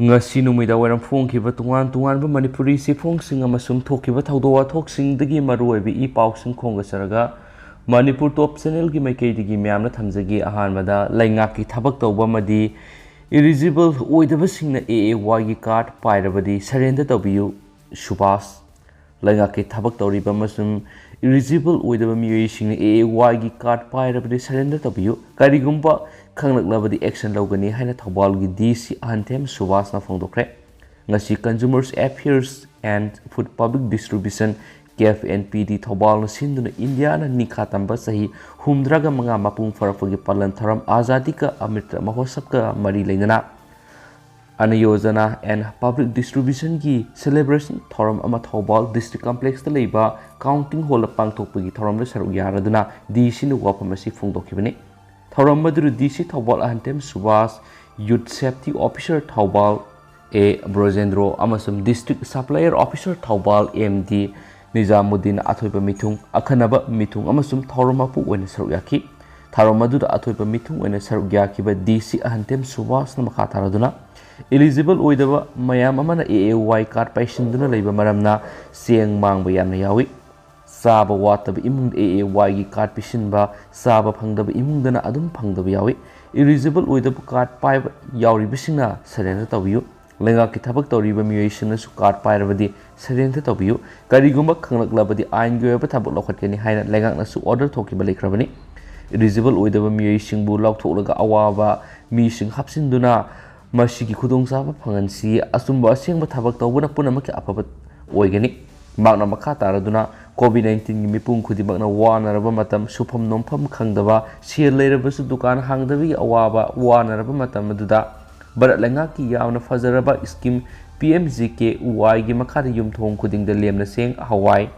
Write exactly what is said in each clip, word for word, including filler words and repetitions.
ꯉꯁꯤ ꯅꯨꯃꯤꯗꯥꯡ ꯋꯥꯏꯔꯝ ꯐꯣꯡꯈꯤꯕ ꯇꯣꯉꯥꯟ ꯇꯣꯉꯥꯟꯕ ꯃꯅꯤꯄꯨꯔꯤ ꯆꯦꯐꯣꯡꯁꯤꯡ ꯑꯃꯁꯨꯡ ꯊꯣꯛꯈꯤꯕ ꯊꯧꯗꯣꯛ ꯋꯥꯊꯣꯛꯁꯤꯡꯗꯒꯤ ꯃꯔꯨꯑꯣꯏꯕ ꯏ ꯄꯥꯎꯁꯤꯡ ꯈꯣꯝꯒꯠꯆꯔꯒ, ꯃꯅꯤꯄꯨꯔ ꯇꯣꯞ ꯆꯦꯅꯦꯜꯒꯤ ꯃꯥꯏꯀꯩꯗꯒꯤ ꯃꯌꯥꯝꯅ ꯊꯝꯖꯒꯦ꯫ ꯑꯍꯥꯟꯕꯗ, ꯂꯩꯉꯥꯛꯀꯤ ꯊꯕꯛ ꯇꯧꯕ ꯑꯃꯗꯤ ꯏꯂꯤꯖꯤꯕꯜ ꯑꯣꯏꯗꯕꯁꯤꯡꯅ ꯑꯦ ꯑꯦ ꯋꯥꯏꯒꯤ ꯀꯥꯔꯗ ꯄꯥꯏꯔꯕꯗꯤ ꯁꯔꯦꯟꯗꯔ ꯇꯧꯕꯤꯌꯨ, ꯁꯨꯕꯥꯁ꯫ ꯂꯩꯉꯥꯛꯀꯤ ꯊꯕꯛ ꯇꯧꯔꯤꯕ ꯑꯃꯁꯨꯡ ꯏꯂꯤꯖꯤꯕꯜ ꯑꯣꯏꯗꯕ ꯃꯤꯑꯣꯏꯁꯤꯡꯅ ꯑꯦ ꯑꯦ ꯋꯥꯏꯒꯤ ꯀꯥꯔꯗ ꯄꯥꯏꯔꯕꯗꯤ ꯁꯔꯦꯟꯗꯔ ꯇꯧꯕꯤꯌꯨ, ꯀꯔꯤꯒꯨꯝꯕ ꯈꯪꯂꯛꯂꯕꯗꯤ ꯑꯦꯛꯁꯟ ꯂꯧꯒꯅꯤ ꯍꯥꯏꯅ ꯊꯧꯕꯥꯜꯒꯤ ꯗꯤ ꯁꯤ ꯑꯍꯟꯊꯦꯝ ꯁꯨꯕꯥꯁꯅ ꯐꯣꯡꯗꯣꯛꯈ꯭ꯔꯦ꯫ ꯉꯁꯤ Consumers Affairs and Food Public Distribution, K F N P D, ꯊꯧꯕꯥꯜꯅ ꯁꯤꯟꯗꯨꯅ ꯏꯟꯗꯤꯌꯥꯅ ꯅꯤꯡꯈꯥ ꯇꯝꯕ ꯆꯍꯤ ꯍꯨꯝꯗ꯭ꯔꯥꯒ ꯃꯉꯥ ꯃꯄꯨꯡ ꯐꯥꯔꯛꯄꯒꯤ ꯄꯥꯂꯟ ꯊꯧꯔꯝ ꯑꯖꯥꯗꯤ ꯀꯥ ꯑꯃ꯭ꯔꯤꯠ ꯃꯍꯣꯠꯁꯕꯀ ꯃꯔꯤ ꯂꯩꯅꯅ ꯑꯟꯅ ꯌꯣꯖꯅꯥ and Public Distributionꯒꯤ celebration ꯊꯧꯔꯝ ꯑꯃ ꯊꯧꯕꯥꯜ District Complexꯇ ꯂꯩꯕ Counting Hallꯗ ꯄꯥꯡꯊꯣꯛꯄꯒꯤ ꯊꯧꯔꯝꯗ ꯁꯔꯨꯛ ꯌꯥꯔꯗꯨꯅ ꯗꯤ ꯁꯤꯅ ꯋꯥꯐꯝ ꯑꯁꯤ ꯐꯣꯡꯗꯣꯛꯈꯤꯕꯅꯤ꯫ ꯊꯧꯔꯝ ꯑꯗꯨꯗ ꯗꯤ ꯁꯤ Thoubal ꯑꯍꯟꯊꯦꯝ Subhas, Youth Safety Officer Thoubal ꯑꯦ ꯕ꯭ꯔꯣꯖꯦꯟꯗ꯭ꯔꯣ ꯑꯃꯁꯨꯡ District Supplier Officer ꯊꯧꯕꯥꯜ ꯑꯦꯝ ꯗꯤ ꯅꯤꯖꯥꯃꯨꯗꯗꯤꯟ, ꯑꯊꯣꯏꯕ ꯃꯤꯊꯨꯡ, ꯑꯈꯟꯅꯕ ꯃꯤꯊꯨꯡ ꯑꯃꯁꯨꯡ ꯊꯧꯔꯝ ꯃꯄꯨ ꯑꯣꯏꯅ ꯁꯔꯨꯛ ꯌꯥꯈꯤ꯫ ꯊꯧꯔꯝ ꯑꯗꯨꯗ ꯑꯊꯣꯏꯕ ꯃꯤꯊꯨꯡ ꯑꯣꯏꯅ ꯁꯔꯨꯛ ꯌꯥꯈꯤꯕ ꯗꯤ ꯁꯤ ꯑꯍꯟꯊꯦꯝ ꯁꯨꯕꯥꯁꯅ ꯃꯈꯥ ꯇꯥꯔꯗꯨꯅ, ꯏꯂꯤꯖꯤꯕꯜ ꯑꯣꯏꯗꯕ ꯃꯌꯥꯝ ꯑꯃꯅ ꯑꯦ ꯑꯦ ꯋꯥꯏ ꯀꯥꯔꯗ ꯄꯥꯏꯁꯤꯟꯗꯨꯅ ꯂꯩꯕ ꯃꯔꯝꯅ ꯆꯦꯡ ꯃꯥꯡꯕ ꯌꯥꯝꯅ ꯌꯥꯎꯏ꯫ ꯆꯥꯕ ꯋꯥꯠꯇꯕ ꯏꯃꯨꯡꯗ ꯑꯦ ꯑꯦ ꯋꯥꯏꯒꯤ ꯀꯥꯔꯗ ꯄꯤꯁꯤꯟꯕ, ꯆꯥꯕ ꯐꯪꯗꯕ ꯏꯃꯨꯡꯗꯅ ꯑꯗꯨꯝ ꯐꯪꯗꯕ ꯌꯥꯎꯏ꯫ ꯏꯂꯤꯖꯤꯕꯜ ꯑꯣꯏꯗꯕ ꯀꯥꯔꯗ ꯄꯥꯏꯕ ꯌꯥꯎꯔꯤꯕꯁꯤꯡꯅ ꯁꯔꯦꯟꯗꯔ ꯇꯧꯕꯤꯌꯨ꯫ ꯂꯩꯉꯥꯛꯀꯤ ꯊꯕꯛ ꯇꯧꯔꯤꯕ ꯃꯤꯑꯣꯏꯁꯤꯡꯅꯁꯨ ꯀꯥꯔꯗ ꯄꯥꯏꯔꯕꯗꯤ ꯁꯔꯦꯟꯗꯔ ꯇꯧꯕꯤꯌꯨ꯫ ꯀꯔꯤꯒꯨꯝꯕ ꯈꯪꯂꯛꯂꯕꯗꯤ ꯑꯥꯏꯟꯒꯤ ꯑꯣꯏꯕ ꯊꯕꯛ ꯂꯧꯈꯠꯀꯅꯤ ꯍꯥꯏꯅ ꯂꯩꯉꯥꯛꯅꯁꯨ ꯑꯣꯔꯗꯔ ꯊꯣꯛꯈꯤꯕ ꯂꯩꯈ꯭ꯔꯕꯅꯤ꯫ ꯏꯂꯤꯖꯤꯕꯜ ꯑꯣꯏꯗꯕ ꯃꯤꯑꯣꯏꯁꯤꯡꯕꯨ ꯂꯧꯊꯣꯛꯂꯒ ꯑꯋꯥꯕ ꯃꯤꯁꯤꯡ ꯍꯥꯞꯆꯤꯟꯗꯨꯅ ꯃꯁꯤꯒꯤ ꯈꯨꯗꯣꯡꯆꯥꯕ ꯐꯪꯍꯟꯁꯤ꯫ ꯑꯆꯨꯝꯕ ꯑꯁꯦꯡꯕ ꯊꯕꯛ ꯇꯧꯕꯅ ꯄꯨꯝꯅꯃꯛꯀꯤ ꯑꯐꯕ ꯑꯣꯏꯒꯅꯤ꯫ ꯃꯍꯥꯛꯅ ꯃꯈꯥ ꯇꯥꯔꯗꯨꯅ, ꯀꯣꯚꯤꯗ ꯅꯥꯏꯟꯇꯤꯟꯒꯤ ꯃꯤꯄꯨꯝ ꯈꯨꯗꯤꯡꯃꯛꯅ ꯋꯥꯅꯔꯕ ꯃꯇꯝ, ꯁꯨꯐꯝ ꯅꯣꯝꯐꯝ ꯈꯪꯗꯕ, ꯁꯦꯜ ꯂꯩꯔꯕꯁꯨ ꯗꯨꯀꯥꯟ ꯍꯥꯡꯗꯕꯒꯤ ꯑꯋꯥꯕ, ꯋꯥꯅꯔꯕ ꯃꯇꯝ ꯑꯗꯨꯗ ꯚꯥꯔꯠ ꯂꯩꯉꯥꯛꯀꯤ ꯌꯥꯝꯅ ꯐꯖꯔꯕ ꯁ꯭ꯀꯤꯝ ꯄꯤ ꯑꯦꯝ ꯖꯤ ꯀꯦ ꯋꯥꯏꯒꯤ ꯃꯈꯥꯗ ꯌꯨꯝꯊꯣꯡ ꯈꯨꯗꯤꯡꯗ ꯂꯦꯝꯅ ꯆꯦꯡ, ꯍꯋꯥꯏ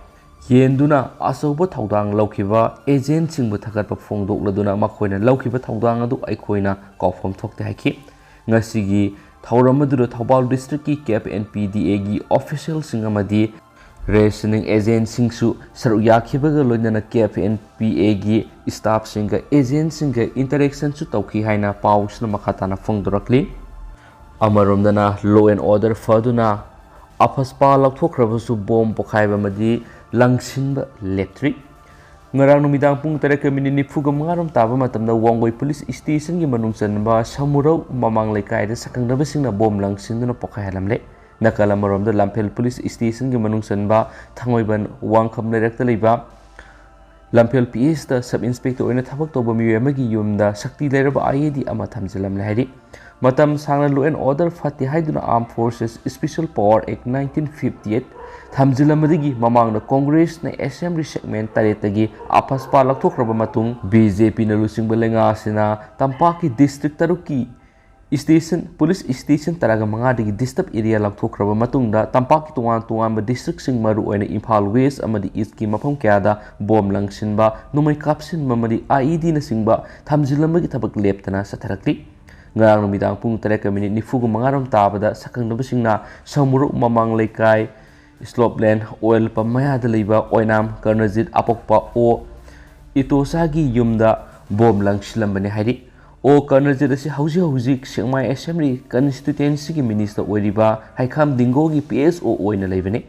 ꯌꯦꯟꯗꯨꯅ ꯑꯆꯧꯕ ꯊꯧꯗꯥꯡ ꯂꯧꯈꯤꯕ ꯑꯦꯖꯦꯟꯁꯤꯡꯕꯨ ꯊꯥꯒꯠꯄ ꯐꯣꯡꯗꯣꯛꯂꯗꯨꯅ ꯃꯈꯣꯏꯅ ꯂꯧꯈꯤꯕ ꯊꯧꯗꯥꯡ ꯑꯗꯨ ꯑꯩꯈꯣꯏꯅ ꯀꯥꯎꯐꯝ ꯊꯣꯛꯇꯦ ꯍꯥꯏꯈꯤ꯫ ꯉꯁꯤꯒꯤ ꯊꯧꯔꯝ ꯑꯗꯨꯗ ꯊꯧꯕꯥꯜ ꯗꯤꯁꯇ꯭ꯔꯤꯛꯀꯤ ꯀꯦ ꯑꯦꯐ ꯑꯦꯟ ꯄꯤ ꯗꯤ ꯑꯦꯒꯤ ꯑꯣꯐꯤꯁꯤꯌꯦꯜꯁꯤꯡ ꯑꯃꯗꯤ ꯔꯦꯁꯅꯤꯡ ꯑꯦꯖꯦꯟꯁꯤꯡꯁꯨ ꯁꯔꯨꯛ ꯌꯥꯈꯤꯕꯒ ꯂꯣꯏꯅꯅ ꯀꯦ ꯑꯦꯐ ꯑꯦꯟ ꯄꯤ ꯑꯦꯒꯤ ꯁ꯭ꯇꯥꯐꯁꯤꯡꯒ ꯑꯦꯖꯦꯟꯁꯤꯡꯒ ꯏꯟꯇꯔꯦꯛꯁꯟꯁꯨ ꯇꯧꯈꯤ ꯍꯥꯏꯅ ꯄꯥꯎꯁꯤꯅ ꯃꯈꯥ ꯇꯥꯅ ꯐꯣꯡꯗꯣꯔꯛꯂꯤ꯫ ꯑꯃꯔꯣꯝꯗꯅ law and order ꯐꯗꯨꯅ ꯑꯐꯁꯄꯥ ꯂꯧꯊꯣꯛꯈ꯭ꯔꯕꯁꯨ ꯕꯣꯝ ꯄꯣꯈꯥꯏꯕ ꯑꯃꯗꯤ ꯂꯪꯁꯤꯟꯕ ꯂꯦꯞꯇ꯭ꯔꯤ꯫ ꯉꯔꯥꯡ ꯅꯨꯃꯤꯗꯥꯡ ꯄꯨꯡ ꯇꯔꯦꯠꯀ ꯃꯤꯅꯤꯠ ꯅꯤꯐꯨꯒ ꯃꯉꯥꯔꯣꯝ ꯇꯥꯕ ꯃꯇꯝꯗ ꯋꯥꯡꯒꯣꯏ ꯄꯨꯂꯤꯁ ꯁ꯭ꯇꯦꯁꯟꯒꯤ ꯃꯅꯨꯡ ꯆꯟꯕ ꯁꯃꯨꯔꯧ ꯃꯃꯥꯡ ꯂꯩꯀꯥꯏꯗ ꯁꯛꯈꯪꯅꯕꯁꯤꯡꯅ ꯕꯣꯝ ꯂꯪꯁꯤꯟꯗꯨꯅ ꯄꯣꯈꯥꯏꯍꯜꯂꯝꯂꯦ꯫ ꯅꯥꯀꯜ ꯑꯃꯔꯣꯝꯗ ꯂꯝꯐꯦꯜ ꯄꯨꯂꯤꯁ ꯁ꯭ꯇꯦꯁꯟꯒꯤ ꯃꯅꯨꯡ ꯆꯟꯕ ꯊꯥꯡꯃꯩꯕꯟ ꯋꯥꯡꯈꯝ ꯂꯩꯔꯛꯇ ꯂꯩꯕ ꯂꯝꯐꯦꯜ ꯄꯤ ꯑꯦꯁꯇ ꯁꯕ ꯏꯟꯁꯄꯦꯛꯇꯔ ꯑꯣꯏꯅ ꯊꯕꯛ ꯇꯧꯕ ꯃꯤꯑꯣꯏ ꯑꯃꯒꯤ ꯌꯨꯝꯗ ꯁꯛꯇꯤ ꯂꯩꯔꯕ ꯑꯥꯏ ꯏ ꯗꯤ ꯑꯃ ꯊꯝꯖꯤꯜꯂꯝꯂꯦ ꯍꯥꯏꯔꯤ꯫ ꯃꯇꯝ ꯁꯥꯡꯅ law and order ꯐꯠꯇꯦ ꯍꯥꯏꯗꯨꯅ Armed Forces Special Power Act nineteen fifty eight ꯊꯝꯖꯤꯜꯂꯝꯕꯗꯒꯤ ꯃꯃꯥꯡꯗ ꯀꯣꯡꯒ꯭ꯔꯦꯁꯅ ꯑꯦꯁꯦꯝꯕ꯭ꯂꯤ ꯁꯦꯒꯃꯦꯟ ꯇꯔꯦꯠꯇꯒꯤ ꯑꯐꯁꯄꯥ ꯂꯧꯊꯣꯛꯈ꯭ꯔꯕ ꯃꯇꯨꯡ ꯕꯤ ꯖꯦ ꯄꯤꯅ ꯂꯨꯆꯤꯡꯕ ꯂꯩꯉꯥꯛ ꯑꯁꯤꯅ ꯇꯝꯄꯥꯛꯀꯤ ꯗꯤꯁꯇ꯭ꯔꯤꯛ ꯇꯔꯨꯛꯀꯤ ꯁ꯭ꯇꯦꯁꯟ, ꯄꯨꯂꯤꯁ ꯁ꯭ꯇꯦꯁꯟ ꯇꯔꯥꯒ ꯃꯉꯥꯗꯒꯤ ꯗꯤꯁꯇꯔꯕ ꯑꯦꯔꯤꯌꯥ ꯂꯧꯊꯣꯛꯈ꯭ꯔꯕ ꯃꯇꯨꯡꯗ ꯇꯝꯄꯥꯛꯀꯤ ꯇꯣꯉꯥꯟ ꯇꯣꯉꯥꯟꯕ ꯗꯤꯁꯇ꯭ꯔꯤꯛꯁꯤꯡ, ꯃꯔꯨꯑꯣꯏꯅ ꯏꯝꯐꯥꯜ ꯋꯦꯁ ꯑꯃꯗꯤ ꯏꯁꯀꯤ ꯃꯐꯝ ꯀꯌꯥꯗ ꯕꯣꯝ ꯂꯪꯁꯤꯟꯕ, ꯅꯣꯡꯃꯩ ꯀꯥꯞꯁꯤꯟꯕ ꯑꯃꯗꯤ ꯑꯥꯏ ꯏ ꯗꯤꯅꯆꯤꯡꯕ ꯊꯝꯖꯤꯜꯂꯝꯕꯒꯤ ꯊꯕꯛ ꯂꯦꯞꯇꯅ ꯆꯠꯊꯔꯛꯂꯤ꯫ ꯉꯔꯥꯡ ꯅꯨꯃꯤꯗꯥꯡ ꯄꯨꯡ ꯇꯔꯦꯠꯀ ꯃꯤꯅꯤꯠ ꯅꯤꯐꯨꯒ ꯃꯉꯥꯔꯣꯝ ꯇꯥꯕꯗ ꯁꯛꯈꯪꯅꯕꯁꯤꯡꯅ ꯁꯃꯨꯔꯧ ꯃꯃꯥꯡ ꯂꯩꯀꯥꯏ ꯁ꯭ꯂꯣꯞꯂꯦꯟ ꯑꯣꯏꯜ ꯄꯝ ꯃꯌꯥꯗ ꯂꯩꯕ ꯑꯣꯏꯅꯥꯝ ꯀꯔꯅꯖꯤꯠ ꯑꯄꯣꯛꯄ ꯑꯣ ꯏꯇꯣꯁꯥꯒꯤ ꯌꯨꯝꯗ ꯕꯣꯝ ꯂꯪꯁꯤꯜꯂꯝꯕꯅꯤ ꯍꯥꯏꯔꯤ꯫ ꯑꯣ ꯀꯔꯅꯖꯤꯠ ꯑꯁꯤ ꯍꯧꯖꯤꯛ ꯍꯧꯖꯤꯛ ꯁꯦꯛꯃꯥꯏ ꯑꯦꯁꯦꯝꯕ꯭ꯂꯤ ꯀꯟꯁꯇꯤꯇ꯭ꯋꯦꯟꯁꯤꯒꯤ ꯃꯤꯅꯤꯁꯇꯔ ꯑꯣꯏꯔꯤꯕ ꯍꯩꯈꯥꯝ ꯗꯤꯡꯒꯣꯒꯤ ꯄꯤ ꯑꯦꯁ ꯑꯣ ꯑꯣꯏꯅ ꯂꯩꯕꯅꯤ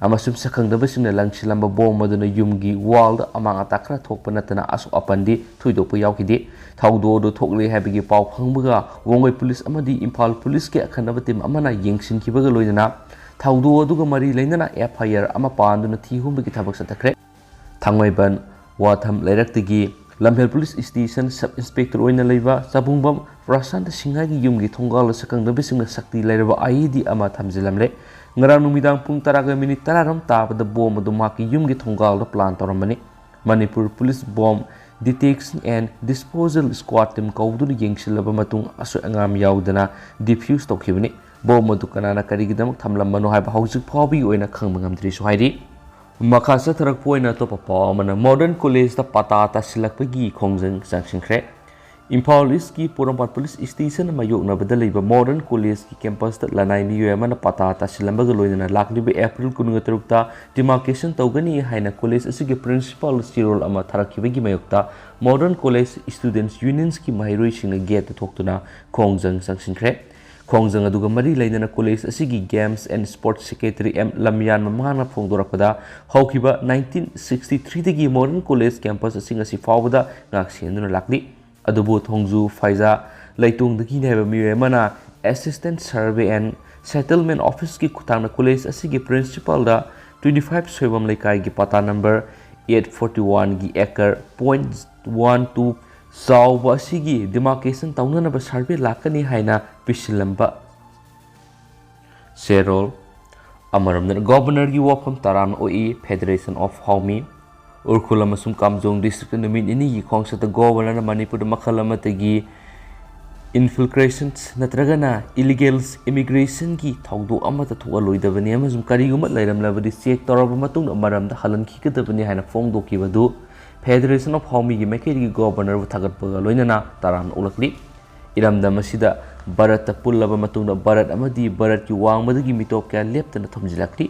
ꯑꯃꯁꯨꯡ ꯁꯛꯈꯪꯗꯕꯁꯤꯡꯅ ꯂꯪꯁꯤꯜꯂꯝꯕ ꯕꯣꯝ ꯑꯗꯨꯅ ꯌꯨꯝꯒꯤ ꯋꯥꯜꯗ ꯑꯃꯥꯡ ꯑꯇꯥ ꯈꯔ ꯊꯣꯛꯄ ꯅꯠꯇꯅ ꯑꯁꯣꯛ ꯑꯄꯟꯗꯤ ꯊꯣꯏꯗꯣꯛꯄ ꯌꯥꯎꯈꯤꯗꯦ꯫ ꯊꯧꯗꯣꯛ ꯑꯗꯨ ꯊꯣꯛꯂꯦ ꯍꯥꯏꯕꯒꯤ ꯄꯥꯎ ꯐꯪꯕꯒ ꯋꯥꯡꯒꯣꯏ ꯄꯨꯂꯤꯁ ꯑꯃꯗꯤ ꯏꯝꯐꯥꯜ ꯄꯨꯂꯤꯁꯀꯤ ꯑꯈꯟꯅꯕ ꯇꯤꯝ ꯑꯃꯅ ꯌꯦꯡꯁꯤꯟꯈꯤꯕꯒ ꯂꯣꯏꯅꯅ ꯊꯧꯗꯣꯛ ꯑꯗꯨꯒ ꯃꯔꯤ ꯂꯩꯅꯅ ꯑꯦꯐ ꯑꯥꯏ ꯑꯥꯔ ꯑꯃ ꯄꯥꯟꯗꯨꯅ ꯊꯤ ꯍꯨꯝꯕꯒꯤ ꯊꯕꯛ ꯆꯠꯊꯈ꯭ꯔꯦ꯫ ꯊꯥꯡꯃꯩꯕꯟ ꯋꯥꯊꯝ ꯂꯩꯔꯛꯇꯒꯤ ꯂꯝꯐꯦꯜ ꯄꯨꯂꯤꯁ ꯁ꯭ꯇꯦꯁꯟ ꯁꯕ ꯏꯟꯁꯄꯦꯛꯇꯔ ꯑꯣꯏꯅ ꯂꯩꯕ ꯆꯥꯕꯨꯡꯕꯝ ꯄ꯭ꯔꯁꯥꯟꯇ ꯁꯤꯡꯍꯒꯤ ꯌꯨꯝꯒꯤ ꯊꯣꯡꯒꯥꯜꯗ ꯁꯛꯈꯪꯗꯕꯁꯤꯡꯅ ꯁꯛꯇꯤ ꯂꯩꯔꯕ ꯑꯥꯏ ꯏ ꯗꯤ ꯑꯃ ꯊꯝꯖꯤꯜꯂꯝꯂꯦ꯫ ꯉꯔꯥꯡ ꯅꯨꯃꯤꯗꯥꯡ ꯄꯨꯡ ꯇꯔꯥꯒ ꯃꯤꯅꯤꯠ ꯇꯔꯥꯔꯣꯝ ꯇꯥꯕꯗ ꯕꯣꯝ ꯑꯗꯨ ꯃꯍꯥꯛꯀꯤ ꯌꯨꯝꯒꯤ ꯊꯣꯡꯒꯥꯜꯗ ꯄ꯭ꯂꯥꯟ ꯇꯧꯔꯝꯕꯅꯤ꯫ Manipur police bomb detection and disposal ꯁ꯭ꯀ꯭ꯋꯥꯗ ꯇꯤꯝ ꯀꯧꯗꯨꯅ ꯌꯦꯡꯁꯤꯜꯂꯕ ꯃꯇꯨꯡ ꯑꯁꯣꯏ ꯑꯉꯥꯝ ꯌꯥꯎꯗꯅ ꯗꯤꯐ꯭ꯌꯨꯁ ꯇꯧꯈꯤꯕꯅꯤ꯫ ꯕꯣꯝ ꯑꯗꯨ ꯀꯅꯥꯅ ꯀꯔꯤꯒꯤꯗꯃꯛ ꯊꯝꯂꯝꯕꯅꯣ ꯍꯥꯏꯕ ꯍꯧꯖꯤꯛ ꯐꯥꯎꯕꯒꯤ ꯑꯣꯏꯅ ꯈꯪꯕ ꯉꯝꯗ꯭ꯔꯤꯁꯨ ꯍꯥꯏꯔꯤ꯫ ꯃꯈꯥ ꯆꯠꯊꯔꯛꯄ ꯑꯣꯏꯅ ꯑꯇꯣꯞꯄ ꯄꯥꯎ ꯑꯃꯅ ꯃꯣꯗꯔꯟ ꯀꯣꯂꯦꯖꯇ ꯄꯇꯥ ꯇꯥꯁꯤꯜꯂꯛꯄꯒꯤ ꯈꯣꯡꯖꯪ ꯆꯪꯁꯤꯟꯈ꯭ꯔꯦ꯫ ꯏꯝꯐꯥꯜ ꯏꯁꯀꯤ ꯄꯣꯔꯣꯝꯄꯥꯠ ꯄꯨꯂꯤꯁ ꯁ꯭ꯇꯦꯁꯟ ꯃꯥꯌꯣꯛꯅꯕꯗ ꯂꯩꯕ ꯃꯣꯗꯔꯟ ꯀꯣꯂꯦꯖꯀꯤ ꯀꯦꯝꯄꯁꯇ ꯂꯅꯥꯏ ꯃꯤꯑꯣꯏ ꯑꯃꯅ ꯄꯇꯥ ꯇꯥꯁꯤꯜꯂꯝꯕꯒ ꯂꯣꯏꯅꯅ ꯂꯥꯛꯂꯤꯕ ꯑꯦꯄ꯭ꯔꯤꯜ ꯀꯨꯟꯃꯉꯥ ꯇꯔꯨꯛꯇ ꯗꯤꯃꯥꯔꯀꯦꯁꯟ ꯇꯧꯒꯅꯤ ꯍꯥꯏꯅ ꯀꯣꯂꯦꯖ ꯑꯁꯤꯒꯤ ꯄ꯭ꯔꯤꯟꯁꯤꯄꯥꯜ ꯆꯦꯔꯣꯜ ꯑꯃ ꯊꯥꯔꯛꯈꯤꯕꯒꯤ ꯃꯥꯌꯣꯛꯇ ꯃꯣꯗꯔꯟ ꯀꯣꯂꯦꯖ ꯁ꯭ꯇꯨꯗꯦꯟꯠꯁ ꯌꯨꯅꯤꯌꯟꯁꯀꯤ ꯃꯍꯩꯔꯣꯏꯁꯤꯡꯅ ꯒꯦꯠꯇ ꯊꯣꯛꯇꯨꯅ ꯈꯣꯡꯖꯪ ꯆꯪꯁꯤꯟꯈ꯭ꯔꯦ꯫ ꯈꯣꯡꯖꯪ ꯑꯗꯨꯒ ꯃꯔꯤ ꯂꯩꯅꯅ college ꯑꯁꯤꯒꯤ Games and Sports Secretary M ꯂꯝꯌꯥꯟ ꯃꯃꯥꯅ ꯐꯣꯡꯗꯣꯔꯛꯄꯗ, ꯍꯧꯈꯤꯕ nineteen sixty three ꯗꯒꯤ modern college campus ꯑꯁꯤ ꯉꯁꯤ ꯐꯥꯎꯕꯗ ꯉꯥꯛ ꯁꯦꯟꯗꯨꯅ ꯂꯥꯛꯂꯤ꯫ ꯑꯗꯨꯕꯨ ꯊꯣꯡꯖꯨ ꯐꯥꯏꯖꯥ ꯂꯩꯇꯣꯡꯗꯒꯤꯅꯦ ꯍꯥꯏꯕ ꯃꯤꯑꯣꯏ ꯑꯃꯅ Assistant Survey and Settlement Office ꯀꯤ ꯈꯨꯠꯊꯥꯡꯗ college ꯑꯁꯤꯒꯤ principal ꯗ twenty five ꯁꯣꯏꯕꯝ ꯂꯩꯀꯥꯏꯒꯤ ꯄꯇꯥ number eight forty one ꯒꯤ acre point one two ꯆꯥꯎꯕ ꯑꯁꯤꯒꯤ demarcation ꯇꯧꯅꯅꯕ survey ꯂꯥꯛꯀꯅꯤ ꯍꯥꯏꯅ ꯄꯤꯁꯤꯜꯂꯝꯕ ꯆꯦꯔꯣꯜ꯫ ꯑꯃꯔꯣꯝꯗꯅ Governor ꯒꯤ ꯋꯥꯐꯝ ꯇꯔꯥꯝꯅ ꯑꯣꯛꯏ꯫ Federation of Haomei, ꯎꯈ꯭ꯔꯨꯜ ꯑꯃꯁꯨꯡ ꯀꯥꯝꯖꯣꯡ district ꯇ ꯅꯨꯃꯤꯠ ꯅꯤꯅꯤꯒꯤ ꯈꯣꯡꯆꯠꯇ Governor ꯅ ꯃꯅꯤꯄꯨꯔꯗ ꯃꯈꯜ ꯑꯃꯠꯇꯒꯤ infiltrations ꯅꯠꯇ꯭ꯔꯒꯅ illegal immigration ꯒꯤ ꯊꯧꯗꯣꯛ ꯑꯃꯠꯇ ꯊꯣꯛꯍꯜꯂꯣꯏꯗꯕꯅꯤ ꯑꯃꯁꯨꯡ ꯀꯔꯤꯒꯨꯝꯕ ꯂꯩꯔꯝꯂꯕꯗꯤ check ꯇꯧꯔꯕ ꯃꯇꯨꯡꯗ ꯃꯔꯝꯗ ꯍꯜꯍꯟꯈꯤꯒꯗꯕꯅꯤ ꯍꯥꯏꯅ ꯐꯣꯡꯗꯣꯛꯈꯤꯕ ꯑꯗꯨ Federation of Haomei ꯒꯤ ꯃꯥꯏꯀꯩꯗꯒꯤ Governor ꯕꯨ ꯊꯥꯒꯠꯄꯒ ꯂꯣꯏꯅꯅ ꯇꯔꯥꯝꯅ ꯑꯣꯛꯂꯛꯂꯤ꯫ ꯏꯔꯝꯗꯝ ꯑꯁꯤꯗ ꯚꯥꯔꯠꯇ ꯄꯨꯜꯂꯕ ꯃꯇꯨꯡꯗ ꯚꯥꯔꯠ ꯑꯃꯗꯤ ꯚꯥꯔꯠꯀꯤ ꯋꯥꯡꯃꯗꯒꯤ ꯃꯤꯇꯣꯞ ꯀꯌꯥ ꯂꯦꯞꯇꯅ ꯊꯣꯝꯖꯤꯜꯂꯛꯂꯤ꯫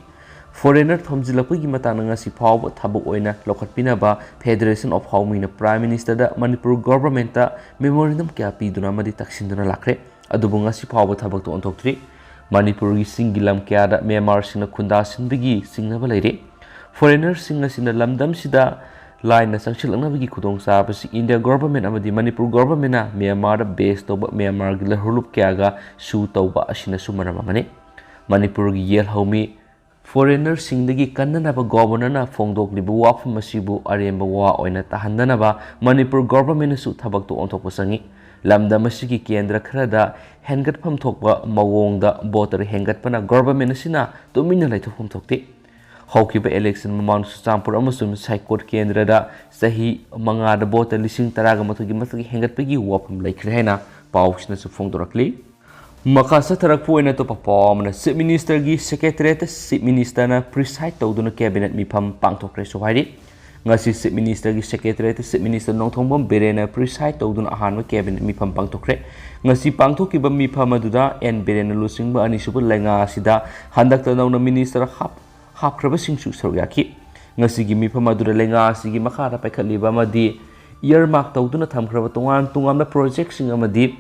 Foreigner ꯊꯣꯝꯖꯤꯜꯂꯛꯄꯒꯤ ꯃꯇꯥꯡꯗ ꯉꯁꯤ ꯐꯥꯎꯕ ꯊꯕꯛ ꯑꯣꯏꯅ ꯂꯧꯈꯠꯄꯤꯅꯕ Federation of Haomei ꯅ Prime Minister ꯗ ꯃꯅꯤꯄꯨꯔ Government ꯇ memorandum ꯀꯌꯥ ꯄꯤꯗꯨꯅ ꯑꯃꯗꯤ ꯇꯛꯁꯤꯟꯗꯨꯅ ꯂꯥꯛꯈ꯭ꯔꯦ꯫ ꯑꯗꯨꯕꯨ ꯉꯁꯤ ꯐꯥꯎꯕ ꯊꯕꯛꯇ ꯑꯣꯟꯊꯣꯛꯇ꯭ꯔꯤ꯫ ꯃꯅꯤꯄꯨꯔꯒꯤ ꯆꯤꯡꯒꯤ ꯂꯝ ꯀꯌꯥꯗ ꯃ꯭ꯌꯥꯟꯃꯥꯔꯁꯤꯡꯅ ꯈꯨꯟꯗꯥꯁꯤꯟꯕꯒꯤ ꯆꯤꯡꯅꯕ ꯂꯩꯔꯤ꯫ Foreigner ꯁꯤꯡ ꯑꯁꯤꯅ ꯂꯝꯗꯝꯁꯤꯗ ꯂꯥꯏꯅ ꯆꯪꯁꯤꯜꯂꯛꯅꯕꯒꯤ ꯈꯨꯗꯣꯡꯆꯥꯕꯁꯤ India Government ꯑꯃꯗꯤ ꯃꯅꯤꯄꯨꯔ Government ꯅ ꯃ꯭ꯌꯥꯟꯃꯥꯔꯗ base ꯇꯧꯕ ꯃ꯭ꯌꯥꯟꯃꯥꯔꯒꯤ ꯂꯍꯨꯂꯨꯞ ꯀꯌꯥꯒ ꯁꯨ ꯇꯧꯕ ꯑꯁꯤꯅꯁꯨ ꯃꯔꯝ ꯑꯃꯅꯤ꯫ ꯃꯅꯤꯄꯨꯔꯒꯤ ꯌꯦꯜꯍꯧꯃꯤ Foreigner ꯁꯤꯡꯗꯒꯤ ꯀꯟꯅꯅꯕ Governor ꯅ ꯐꯣꯡꯗꯣꯛꯂꯤꯕ ꯋꯥꯐꯝ ꯑꯁꯤꯕꯨ ꯑꯔꯦꯝꯕ ꯋꯥ ꯑꯣꯏꯅ ꯇꯥꯍꯟꯗꯅꯕ ꯃꯅꯤꯄꯨꯔ Government ꯅꯁꯨ ꯊꯕꯛꯇꯨ ꯑꯣꯟꯊꯣꯛꯄ ꯆꯪꯏ꯫ ꯂꯝꯗꯝ ꯑꯁꯤꯒꯤ ꯀꯦꯟꯗ꯭ꯔ ꯈꯔꯗ ꯍꯦꯟꯒꯠꯐꯝ ꯊꯣꯛꯄ ꯃꯑꯣꯡꯗ voter ꯍꯦꯟꯒꯠꯄꯅ Government ꯑꯁꯤꯅ ꯇꯨꯃꯤꯟꯅ ꯂꯩꯊꯣꯛꯐꯝ ꯊꯣꯛꯇꯦ꯫ ꯍꯧꯈꯤꯕ election ꯃꯃꯥꯡꯗ ꯆꯨꯔꯆꯥꯟꯄꯨꯔ ꯑꯃꯁꯨꯡ ꯁꯥꯏꯀꯣꯠ ꯀꯦꯟꯗ꯭ꯔꯗ ꯆꯍꯤ ꯃꯉꯥꯗ voter ꯂꯤꯁꯤꯡ ꯇꯔꯥꯒ ꯃꯥꯊꯣꯏꯒꯤ ꯃꯊꯛ ꯍꯦꯟꯒꯠꯄꯒꯤ ꯋꯥꯐꯝ ꯂꯩꯈ꯭ꯔꯦ ꯍꯥꯏꯅ ꯄꯥꯎꯁꯤꯅꯁꯨ ꯐꯣꯡꯗꯣꯔꯛꯂꯤ꯫ ꯃꯈꯥ ꯆꯠꯊꯔꯛꯄ ꯑꯣꯏꯅ ꯑꯇꯣꯞꯄ ꯄꯥꯎ ꯑꯃꯅ, Chief Minister ꯒꯤ Secretariat ꯇ Chief Minister ꯅ preside ꯇꯧꯗꯨꯅ Cabinet ꯃꯤꯐꯝ ꯄꯥꯡꯊꯣꯛꯈ꯭ꯔꯦꯁꯨ ꯍꯥꯏꯔꯤ꯫ ꯉꯁꯤ Chief Minister ꯒꯤ Secretariat ꯇ Chief Minister ꯅꯣꯡꯊꯣꯝꯕꯝ ꯕꯤꯔꯦꯟꯅ preside ꯇꯧꯗꯨꯅ ꯑꯍꯥꯟꯕ Cabinet ꯃꯤꯐꯝ ꯄꯥꯡꯊꯣꯛꯈ꯭ꯔꯦ꯫ ꯉꯁꯤ ꯄꯥꯡꯊꯣꯛꯈꯤꯕ ꯃꯤꯐꯝ ꯑꯗꯨꯗ ꯑꯦꯟ ꯕꯤꯔꯦꯟꯅ ꯂꯨꯆꯤꯡꯕ ꯑꯅꯤꯁꯨꯕ ꯂꯩꯉꯥꯛ ꯑꯁꯤꯗ ꯍꯟꯗꯛꯇ ꯅꯧꯅ minister ꯍꯥꯞ-, ꯍꯥꯞꯈ꯭ꯔꯕꯁꯤꯡꯁꯨ ꯁꯔꯨꯛ ꯌꯥꯈꯤ꯫ ꯉꯁꯤꯒꯤ ꯃꯤꯐꯝ ꯑꯗꯨꯗ ꯂꯩꯉꯥꯛ ꯑꯁꯤꯒꯤ ꯃꯈꯥꯗ ꯄꯥꯏꯈꯠꯂꯤꯕ ꯑꯃꯗꯤ earmark ꯇꯧꯗꯨꯅ ꯊꯝꯈ꯭ꯔꯕ ꯇꯣꯉꯥꯟ ꯇꯣꯉꯥꯟꯕ project ꯁꯤꯡ ꯑꯃꯗꯤ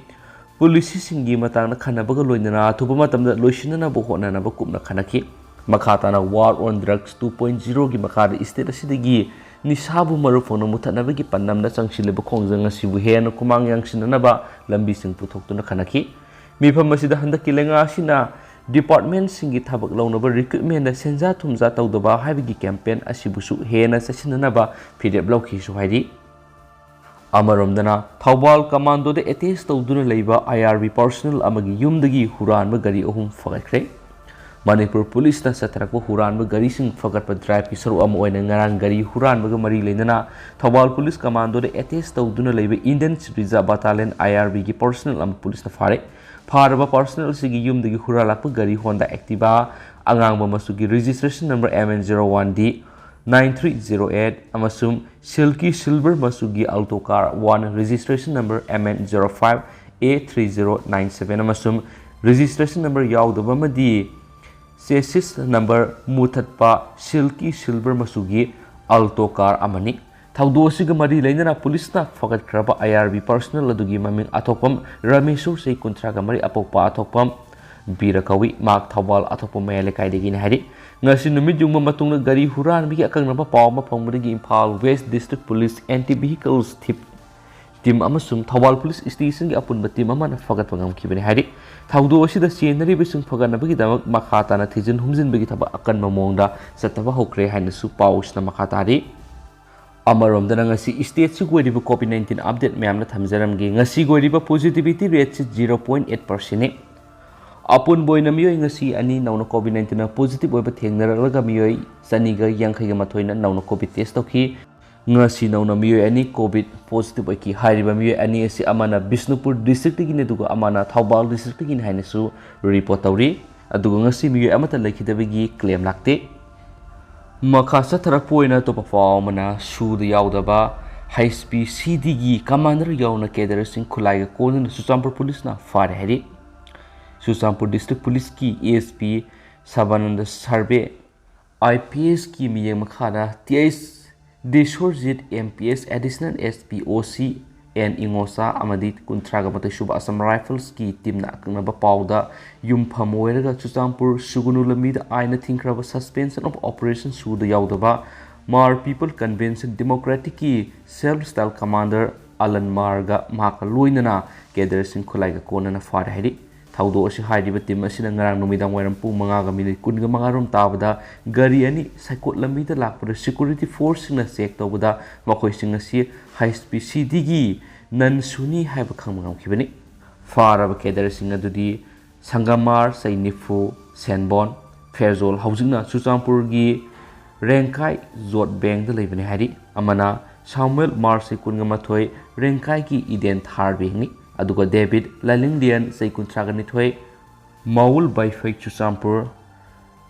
ꯄꯣꯂꯤꯁꯤꯁꯤꯡꯒꯤ ꯃꯇꯥꯡꯗ ꯈꯟꯅꯕꯒ ꯂꯣꯏꯅꯅ ꯑꯊꯨꯕ ꯃꯇꯝꯗ ꯂꯣꯏꯁꯤꯟꯅꯅꯕ ꯍꯣꯠꯅꯅꯕ ꯀꯨꯞꯅ ꯈꯟꯅꯈꯤ꯫ ꯃꯈꯥ ꯇꯥꯅ War on Drugs two point zero ꯒꯤ ꯃꯈꯥꯗ state ꯑꯁꯤꯗꯒꯤ ꯅꯤꯁꯥꯕꯨ ꯃꯔꯨꯞ ꯐꯪꯅ ꯃꯨꯊꯠꯅꯕꯒꯤ ꯄꯥꯟꯗꯝꯗ ꯆꯪꯁꯤꯜꯂꯤꯕ ꯈꯣꯡꯖꯪ ꯑꯁꯤꯕꯨ ꯍꯦꯟꯅ ꯈꯨꯃꯥꯡ ꯌꯥꯡꯁꯤꯟꯅꯅꯕ ꯂꯝꯕꯤꯁꯤꯡ ꯄꯨꯊꯣꯛꯇꯨꯅ ꯈꯟꯅꯈꯤ꯫ ꯃꯤꯐꯝ ꯑꯁꯤꯗ ꯍꯟꯗꯛꯀꯤ ꯂꯩꯉꯥꯛ ꯑꯁꯤꯅ department ꯁꯤꯡꯒꯤ ꯊꯕꯛ ꯂꯧꯅꯕ recruitment ꯗ ꯁꯦꯟꯖꯥ ꯊꯨꯝꯖꯥ ꯇꯧꯗꯕ ꯍꯥꯏꯕꯒꯤ campaign ꯑꯁꯤꯕꯨꯁꯨ ꯍꯦꯟꯅ ꯆꯠꯁꯤꯟꯅꯅꯕ ꯐꯤꯔꯦꯞ ꯂꯧꯈꯤꯁꯨ ꯍꯥꯏꯔꯤ꯫ ꯑꯃꯔꯣꯝꯗꯅ, ꯊꯧꯕꯥꯜ commando ꯗ attach ꯇꯧꯗꯨꯅ ꯂꯩꯕ I R B personnel ꯑꯃꯒꯤ ꯌꯨꯝꯗꯒꯤ ꯍꯨꯔꯥꯟꯕ ꯒꯥꯔꯤ ꯑꯍꯨꯝ ꯐꯒꯠꯈ꯭ꯔꯦ꯫ ꯃꯅꯤꯄꯨꯔ ꯄꯨꯂꯤꯁꯅ ꯆꯠꯊꯔꯛꯄ ꯍꯨꯔꯥꯟꯕ ꯒꯥꯔꯤꯁꯤꯡ ꯐꯒꯠꯄ drive ꯀꯤ ꯁꯔꯨꯛ ꯑꯃ ꯑꯣꯏꯅ ꯉꯔꯥꯡ ꯒꯥꯔꯤ ꯍꯨꯔꯥꯟꯕꯒ ꯃꯔꯤ ꯂꯩꯅꯅ ꯊꯧꯕꯥꯜ ꯄꯨꯂꯤꯁ commando ꯗ attach ꯇꯧꯗꯨꯅ ꯂꯩꯕ Indian Reserve Battalion I R B ꯒꯤ personnel ꯑꯃ ꯄꯨꯂꯤꯁꯅ ꯐꯥꯔꯦ꯫ ꯐꯥꯔꯕ personnel ꯑꯁꯤꯒꯤ ꯌꯨꯝꯗꯒꯤ ꯍꯨꯔꯥꯜꯂꯛꯄ ꯒꯥꯔꯤ Honda Activa ꯑꯉꯥꯡꯕ ꯃꯆꯨꯒꯤ registration number M N zero one D nine three zero eight ꯑꯃꯁꯨꯡ silky silver ꯃꯆꯨꯒꯤ Alto car one registration number M N zero five A three zero nine seven ꯑꯃꯁꯨꯡ registration number ꯌꯥꯎꯗꯕ ꯑꯃꯗꯤ chassis number ꯃꯨꯊꯠꯄ silky silver ꯃꯆꯨꯒꯤ Alto car ꯑꯃꯅꯤ꯫ ꯊꯧꯗꯣꯛ ꯑꯁꯤꯒ ꯃꯔꯤ ꯂꯩꯅꯅ ꯄꯨꯂꯤꯁꯅ ꯐꯒꯠꯈ꯭ꯔꯕ I R B personnel ꯑꯗꯨꯒꯤ ꯃꯃꯤꯡ ꯑꯊꯣꯛꯄꯝ ꯔꯃꯦꯁꯨ, ꯆꯍꯤ ꯀꯨꯟꯊ꯭ꯔꯥꯒ ꯃꯔꯤ, ꯑꯄꯣꯛꯄ ꯑꯊꯣꯛꯄꯝ ꯕꯤꯔ ꯀꯧꯏ꯫ ꯃꯍꯥꯛ ꯊꯧꯕꯥꯜ ꯑꯊꯣꯛꯄꯝ ꯃꯌꯥꯏ ꯂꯩꯀꯥꯏꯗꯒꯤꯅꯤ ꯍꯥꯏꯔꯤ꯫ ꯉꯁꯤ ꯅꯨꯃꯤꯠ ꯌꯨꯡꯕ ꯃꯇꯨꯡꯗ ꯒꯥꯔꯤ ꯍꯨꯔꯥꯟꯕꯒꯤ ꯑꯀꯛꯅꯕ ꯄꯥꯎ ꯑꯃ ꯐꯪꯕꯗꯒꯤ Imphal West District Police Anti Vehicles Thief Team ꯑꯃꯁꯨꯡ ꯊꯧꯕꯥꯜ Police Station ꯒꯤ ꯑꯄꯨꯟꯕ team ꯑꯃꯅ ꯐꯒꯠꯄ ꯉꯝꯈꯤꯕꯅꯤ ꯍꯥꯏꯔꯤ꯫ ꯊꯧꯗꯣꯛ ꯑꯁꯤꯗ ꯆꯦꯟꯅꯔꯤꯕꯁꯤꯡ ꯐꯒꯠꯅꯕꯒꯤꯗꯃꯛ ꯃꯈꯥ ꯇꯥꯅ ꯊꯤꯖꯤꯟ ꯍꯨꯝꯖꯤꯟꯕꯒꯤ ꯊꯕꯛ ꯑꯀꯟꯕ ꯃꯑꯣꯡꯗ ꯆꯠꯊꯕ ꯍꯧꯈ꯭ꯔꯦ ꯍꯥꯏꯅꯁꯨ ꯄꯥꯎꯁꯤꯅ ꯃꯈꯥ ꯇꯥꯔꯤ꯫ ꯑꯃꯔꯣꯝꯗꯅ ꯉꯁꯤ state ꯁꯤꯒꯤ ꯑꯣꯏꯔꯤꯕ COVID nineteen update ꯃꯌꯥꯝꯅ ꯊꯝꯖꯔꯝꯒꯦ꯫ ꯉꯁꯤꯒꯤ ꯑꯣꯏꯔꯤꯕ positivity rate ꯁꯤ zero point eight percent ꯅꯤ꯫ ꯑꯄꯨꯟꯕ ꯑꯣꯏꯅ ꯃꯤꯑꯣꯏ ꯉꯁꯤ ꯑꯅꯤ ꯅꯧꯅ COVID nineteen ꯅ positive ꯑꯣꯏꯕ ꯊꯦꯡꯅꯔꯛꯂꯒ ꯃꯤꯑꯣꯏ ꯆꯅꯤꯒ ꯌꯥꯡꯈꯩꯒ ꯃꯥꯊꯣꯏꯅ ꯅꯧꯅ COVID test ꯇꯧꯈꯤ꯫ ꯉꯁꯤ ꯅꯧꯅ ꯃꯤꯑꯣꯏ ꯑꯅꯤ COVID positive ꯑꯣꯏꯈꯤ꯫ ꯍꯥꯏꯔꯤꯕ ꯃꯤꯑꯣꯏ ꯑꯅꯤ ꯑꯁꯤ ꯑꯃꯅ ꯕꯤꯁꯅꯨꯄꯨꯔ district ꯇꯒꯤꯅꯤ, ꯑꯗꯨꯒ ꯑꯃꯅ ꯊꯧꯕꯥꯜ district ꯇꯒꯤꯅꯤ ꯍꯥꯏꯅꯁꯨ report ꯇꯧꯔꯤ꯫ ꯑꯗꯨꯒ ꯉꯁꯤ ꯃꯤꯑꯣꯏ ꯑꯃꯠꯇ ꯂꯩꯈꯤꯗꯕꯒꯤ claim ꯂꯥꯛꯇꯦ꯫ ꯃꯈꯥ ꯆꯠꯊꯔꯛꯄ ꯑꯣꯏꯅ ꯑꯇꯣꯞꯄ ꯄꯥꯎ ꯑꯃꯅ, ꯁꯨꯗ ꯌꯥꯎꯗꯕ H P C D ꯒꯤ commander ꯌꯥꯎꯅ cadre ꯁꯤꯡ ꯈꯨꯠꯂꯥꯏꯒ ꯀꯣꯟꯗꯨꯅ ꯆꯨꯔꯆꯥꯟꯄꯨꯔ ꯄꯨꯂꯤꯁꯅ ꯐꯥꯔꯦ ꯍꯥꯏꯔꯤ꯫ ꯆꯨꯔꯆꯥꯟꯄꯨꯔ district ꯄꯨꯂꯤꯁꯀꯤ S P Shivanand Surve, I P S ꯀꯤ ꯃꯤꯠꯌꯦꯡ ꯃꯈꯥꯗ T H Dishorjit, M P S Additional S P O C N Ingosha ꯑꯃꯗꯤ ꯀꯨꯟꯊ꯭ꯔꯥꯒ ꯃꯥꯊꯣꯏ ꯁꯨꯕ Assam Riflesꯀꯤ teamꯅ ꯑꯀꯛꯅꯕ ꯄꯥꯎꯗ ꯌꯨꯝꯐꯝ ꯑꯣꯏꯔꯒ ꯆꯨꯔꯆꯥꯟꯄꯨꯔ ꯁꯨꯒꯅꯨ ꯂꯝꯕꯤꯗ ꯑꯥꯏꯟꯅ ꯊꯤꯡꯈ꯭ꯔꯕ Suspension of Operation ꯁꯨꯗ ꯌꯥꯎꯗꯕ Hmar People Convention Democraticꯀꯤ Self Style Commander ꯑꯂꯟ ꯃꯥꯔꯒ ꯃꯍꯥꯛꯀ ꯂꯣꯏꯅꯅ cadreꯁꯤꯡ ꯈꯨꯠꯂꯥꯏꯒ ꯀꯣꯟꯅꯅ ꯐꯥꯔꯦ ꯍꯥꯏꯔꯤ꯫ ꯊꯧꯗꯣꯛ ꯑꯁꯤ ꯍꯥꯏꯔꯤꯕ team ꯑꯁꯤꯅ ꯉꯔꯥꯡ ꯅꯨꯃꯤꯗꯥꯡ ꯋꯥꯏꯔꯝ ꯄꯨꯡ ꯃꯉꯥꯒ minute ꯀꯨꯟꯒ ꯃꯉꯥ ꯔꯣꯝ ꯇꯥꯕꯗ ꯒꯥꯔꯤ ꯑꯅꯤ ꯁꯥꯏꯀꯣꯠ ꯂꯝꯕꯤꯗ ꯂꯥꯛꯄꯗ security forceꯁꯤꯡꯅ check ꯇꯧꯕꯗ ꯃꯈꯣꯏꯁꯤꯡ ꯑꯁꯤ ꯍꯩꯁꯄꯤꯁꯤꯗꯒꯤ ꯅꯟ ꯁꯨꯅꯤ ꯍꯥꯏꯕ ꯈꯪꯕ ꯉꯝꯈꯤꯕꯅꯤ꯫ ꯐꯥꯔꯕ cadreꯁꯤꯡ ꯑꯗꯨꯗꯤ ꯁꯪꯒꯃꯥꯔ ꯆꯍꯤ ꯅꯤꯐꯨ, ꯁꯦꯟꯕꯣꯟ, ꯐꯦꯔꯖꯣꯜ, ꯍꯧꯖꯤꯛꯅ ꯆꯨꯔꯆꯥꯟꯄꯨꯔꯒꯤ ꯔꯦꯡꯀꯥꯏ ꯖꯣꯠ ꯕꯦꯡꯗ ꯂꯩꯕꯅꯤ ꯍꯥꯏꯔꯤ꯫ ꯑꯃꯅ ꯁꯥꯃꯨꯑꯦꯜ ꯃꯥꯔ ꯆꯍꯤ ꯀꯨꯟꯒ ꯃꯥꯊꯣꯏ, ꯔꯦꯡꯀꯥꯏꯒꯤ ꯏꯗꯦꯟ ꯊꯥꯔ ꯕꯦꯡꯅꯤ꯫ ꯑꯗꯨꯒ ꯗꯦꯕꯤꯠ ꯂꯥꯏꯂꯤꯡꯂꯦꯟ ꯆꯍꯤ ꯀꯨꯟꯊ꯭ꯔꯥꯒ ꯅꯤꯊꯣꯏ, ꯃꯥꯎꯜ ꯕꯥꯏꯐꯩ ꯆꯨꯔꯆꯥꯟꯄꯨꯔ,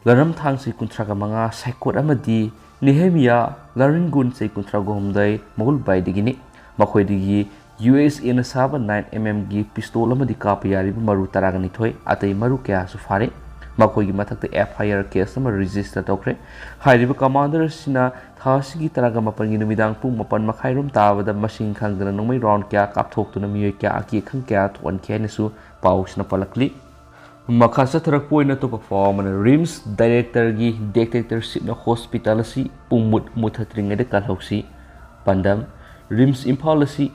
ꯂꯔꯝꯊꯥꯡ ꯆꯍꯤ ꯀꯨꯟꯊ꯭ꯔꯥꯒ ꯃꯉꯥ ꯁꯥꯏꯀꯣꯠ ꯑꯃꯗꯤ ꯅꯦꯍꯦꯃꯤꯌꯥ ꯂꯥꯔꯤꯡꯒꯨꯟ ꯆꯍꯤ ꯀꯨꯟꯊ꯭ꯔꯥꯒ ꯍꯨꯝꯗꯣꯏ ꯃꯥꯎꯜ ꯕꯥꯏꯗꯒꯤꯅꯤ꯫ ꯃꯈꯣꯏꯗꯒꯤ ꯌꯨ ꯑꯦꯁ ꯑꯦꯅ ꯁꯥꯕ nine M Mꯒꯤ pistol ꯑꯃꯗꯤ ꯀꯥꯞꯄ ꯌꯥꯔꯤꯕ ꯃꯔꯨ ꯇꯔꯥꯒ ꯅꯤꯊꯣꯏ, ꯑꯇꯩ ꯃꯔꯨ ꯀꯌꯥꯁꯨ ꯐꯥꯔꯦ꯫ ꯃꯈꯣꯏꯒꯤ ꯃꯊꯛꯇ F I R case ꯑꯃ register ꯇꯧꯈ꯭ꯔꯦ꯫ ꯍꯥꯏꯔꯤꯕ commander ꯑꯁꯤꯅ ꯊꯥ ꯑꯁꯤꯒꯤ ꯇꯔꯥꯒ ꯃꯥꯄꯟꯒꯤ ꯅꯨꯃꯤꯗꯥꯡ ꯄꯨꯡ ꯃꯥꯄꯟ ꯃꯈꯥꯏ ꯔꯣꯝ ꯇꯥꯕꯗ ꯃꯁꯤꯡ ꯈꯪꯗꯅ ꯅꯣꯡꯃꯩ round ꯀꯌꯥ ꯀꯥꯞꯊꯣꯛꯇꯨꯅ ꯃꯤꯑꯣꯏ ꯀꯌꯥ ꯑꯀꯤ ꯑꯈꯪ ꯀꯌꯥ ꯊꯣꯛꯍꯟꯈꯤ ꯍꯥꯏꯅꯁꯨ ꯄꯥꯎꯁꯤꯅ ꯄꯜꯂꯛꯂꯤ꯫ ꯃꯈꯥ ꯆꯠꯊꯔꯛꯄ ꯑꯣꯏꯅ ꯑꯇꯣꯞꯄ ꯄꯥꯎ ꯑꯃꯅ RIMS directorꯒꯤ dictatorshipꯅ hospital ꯑꯁꯤ ꯄꯨꯡ ꯃꯨꯠ ꯃꯨꯠꯊꯠꯇ꯭ꯔꯤꯉꯩꯗ ꯀꯜꯍꯧꯁꯤ꯫ ꯄꯥꯟꯗꯝ: RIMS ꯏꯝꯐꯥꯜ ꯑꯁꯤ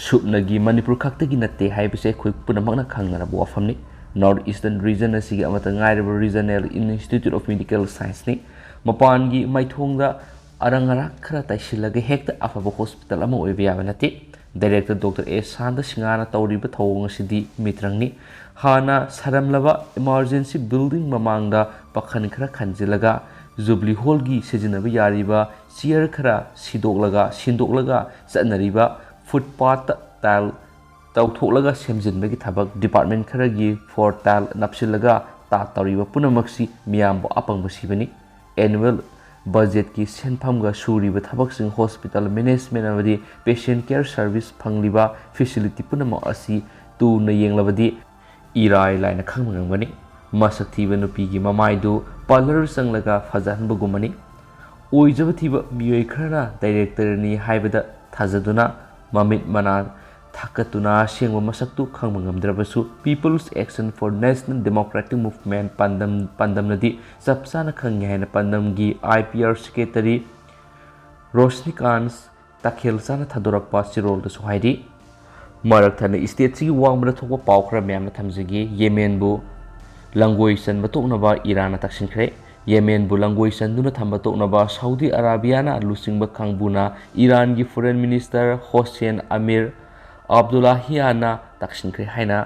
ꯁꯨꯞꯅꯒꯤ ꯃꯅꯤꯄꯨꯔ ꯈꯛꯇꯒꯤ ꯅꯠꯇꯦ ꯍꯥꯏꯕꯁꯦ ꯑꯩꯈꯣꯏ ꯄꯨꯝꯅꯃꯛꯅ ꯈꯪꯅꯔꯕ ꯋꯥꯐꯝꯅꯤ꯫ North Eastern region ꯑꯁꯤꯒꯤ ꯑꯃꯠꯇ ꯉꯥꯏꯔꯕ regional institute of medical scienceꯅꯤ꯫ ꯃꯄꯥꯟꯒꯤ ꯃꯥꯏꯊꯣꯡꯗ ꯑꯔꯪ ꯑꯔꯥꯛ ꯈꯔ ꯇꯩꯁꯤꯜꯂꯒ ꯍꯦꯛꯇ ꯑꯐꯕ hospital ꯑꯃ ꯑꯣꯏꯕ ꯌꯥꯕ ꯅꯠꯇꯦ꯫ Director Doctor ꯑꯦ ꯁꯥꯟꯇ ꯁꯤꯡꯍꯅ ꯇꯧꯔꯤꯕ ꯊꯧꯑꯣꯡ ꯑꯁꯤꯗꯤ ꯃꯤꯇ꯭ꯔꯪꯅꯤ꯫ ꯍꯥꯟꯅ ꯁꯥꯔꯝꯂꯕ emergency building ꯃꯃꯥꯡꯗ ꯄꯥꯈꯟ ꯈꯔ ꯈꯟꯖꯤꯜꯂꯒ, Jubilee Hallꯒꯤ ꯁꯤꯖꯤꯟꯅꯕ ꯌꯥꯔꯤꯕ chair ꯈꯔ ꯁꯤꯗꯣꯛꯂꯒ, ꯁꯤꯟꯗꯣꯛꯂꯒ ꯆꯠꯅꯔꯤꯕ footpathꯇ tile ꯇꯧꯊꯣꯛꯂꯒ ꯁꯦꯝꯖꯤꯟꯕꯒꯤ ꯊꯕꯛ, department ꯈꯔꯒꯤ floor tile ꯅꯞꯁꯤꯜꯂꯒ ꯇꯥ ꯇꯧꯔꯤꯕ ꯄꯨꯝꯅꯃꯛꯁꯤ ꯃꯤꯌꯥꯝꯕꯨ ꯑꯄꯪꯕ ꯁꯤꯕꯅꯤ꯫ Annual budgetꯀꯤ ꯁꯦꯟꯐꯝꯒ ꯁꯨꯔꯤꯕ ꯊꯕꯛꯁꯤꯡ, hospital management ꯑꯃꯗꯤ patient care service ꯐꯪꯂꯤꯕ facility ꯄꯨꯝꯅꯃꯛ ꯑꯁꯤ ꯇꯨꯅ ꯌꯦꯡꯂꯕꯗꯤ ꯏꯔꯥꯏ ꯂꯥꯏꯅ ꯈꯪꯕ ꯉꯝꯒꯅꯤ꯫ ꯃꯁꯛ ꯊꯤꯕ ꯅꯨꯄꯤꯒꯤ ꯃꯃꯥꯏꯗꯨ parlour ꯆꯪꯂꯒ ꯐꯖꯍꯟꯕꯒꯨꯝꯕꯅꯤ꯫ ꯑꯣꯏꯖꯕ ꯊꯤꯕ ꯃꯤꯑꯣꯏ ꯈꯔꯅ directorꯅꯤ ꯍꯥꯏꯕꯗ ꯊꯥꯖꯗꯨꯅ ꯃꯃꯤꯠ ꯃꯅꯥ ꯊꯥꯀꯠꯇꯨꯅ ꯑꯁꯦꯡꯕ ꯃꯁꯛꯇꯨ ꯈꯪꯕ ꯉꯝꯗ꯭ꯔꯕꯁꯨ, People's Action for National Democratic Movement ꯄꯥꯟꯗꯝ ꯄꯥꯟꯗꯝꯅꯗꯤ ꯆꯞ ꯆꯥꯅ ꯈꯪꯉꯤ ꯍꯥꯏꯅ ꯄꯥꯟꯗꯝꯒꯤ I P R secretary ꯔꯣꯁꯅꯤꯀꯥꯟꯁ ꯇꯈꯦꯜ ꯆꯥꯅ ꯊꯥꯗꯣꯔꯛꯄ ꯆꯦꯔꯣꯜꯗꯁꯨ ꯍꯥꯏꯔꯤ꯫ ꯃꯔꯛ ꯊꯠꯅ stateꯁꯤꯒꯤ ꯋꯥꯡꯃꯗ ꯊꯣꯛꯄ ꯄꯥꯎ ꯈꯔ ꯃꯌꯥꯝꯅ ꯊꯝꯖꯒꯦ꯫ ꯌꯦꯃꯦꯟꯕꯨ ꯂꯪꯒꯣꯏ ꯆꯟꯕ ꯇꯣꯛꯅꯕ ꯏꯔꯥꯟꯅ ꯇꯛꯁꯤꯟꯈ꯭ꯔꯦ꯫ ꯌꯦꯃꯦꯟꯕꯨ ꯂꯪꯒꯣꯏ ꯆꯟꯗꯨꯅ ꯊꯝꯕ ꯇꯣꯛꯅꯕ ꯁꯥꯎꯗꯤ ꯑꯔꯥꯕꯤꯌꯥꯅ ꯂꯨꯆꯤꯡꯕ ꯀꯥꯡꯕꯨꯅ ꯏꯔꯥꯟꯒꯤ foreign minister ꯍꯣꯁꯦꯟ ꯑꯃꯤꯔ ꯑꯕꯗꯨꯜꯂꯥꯍꯤꯌꯥꯅ ꯇꯛꯁꯤꯟꯈ꯭ꯔꯦ ꯍꯥꯏꯅ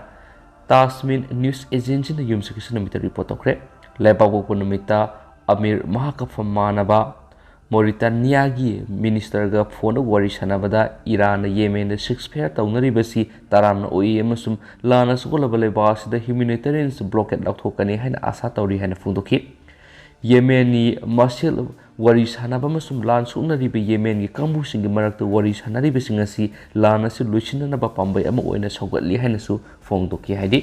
ꯇꯥꯖꯃꯤꯟ news agencyꯅ ꯌꯨꯝꯁꯀꯩꯁ ꯅꯨꯃꯤꯠꯇ report ꯇꯧꯈ꯭ꯔꯦ꯫ ꯂꯩꯕꯥꯛꯄꯣꯛꯄ ꯅꯨꯃꯤꯠꯇ ꯑꯃꯤꯔ ꯃꯍꯥꯀꯐꯝ ꯃꯥꯟꯅꯕ ꯃꯣꯔꯤꯇꯥꯅꯤꯌꯥꯒꯤ ministerꯒ phoneꯗ ꯋꯥꯔꯤ ꯁꯥꯟꯅꯕꯗ ꯏꯔꯥꯟꯅ ꯌꯦꯃꯦꯟꯗ ceasefire ꯇꯧꯅꯔꯤꯕꯁꯤ ꯇꯔꯥꯝꯅ ꯑꯣꯛꯏ ꯑꯃꯁꯨꯡ ꯂꯥꯟꯅ ꯁꯣꯛꯍꯜꯂꯕ ꯂꯩꯕꯥꯛ ꯑꯁꯤꯗ humanitarian blockade ꯂꯧꯊꯣꯛꯀꯅꯤ ꯍꯥꯏꯅ ꯑꯥꯁꯥ ꯇꯧꯔꯤ ꯍꯥꯏꯅ ꯐꯣꯡꯗꯣꯛꯈꯤ꯫ ꯌꯦꯃꯦꯟꯒꯤ ꯃꯁꯦꯜ ꯋꯥꯔꯤ ꯁꯥꯟꯅꯕ ꯑꯃꯁꯨꯡ ꯂꯥꯟ ꯁꯣꯛꯅꯔꯤꯕ ꯌꯦꯃꯦꯟꯒꯤ ꯀꯥꯡꯕꯨꯁꯤꯡꯒꯤ ꯃꯔꯛꯇ ꯋꯥꯔꯤ ꯁꯥꯟꯅꯔꯤꯕꯁꯤꯡ ꯑꯁꯤ ꯂꯥꯟ ꯑꯁꯤ ꯂꯣꯏꯁꯤꯟꯅꯅꯕ ꯄꯥꯝꯕꯩ ꯑꯃ ꯑꯣꯏꯅ ꯁꯧꯒꯠꯂꯤ ꯍꯥꯏꯅꯁꯨ ꯐꯣꯡꯗꯣꯛꯈꯤ꯫ ꯍꯥꯏꯗꯤ,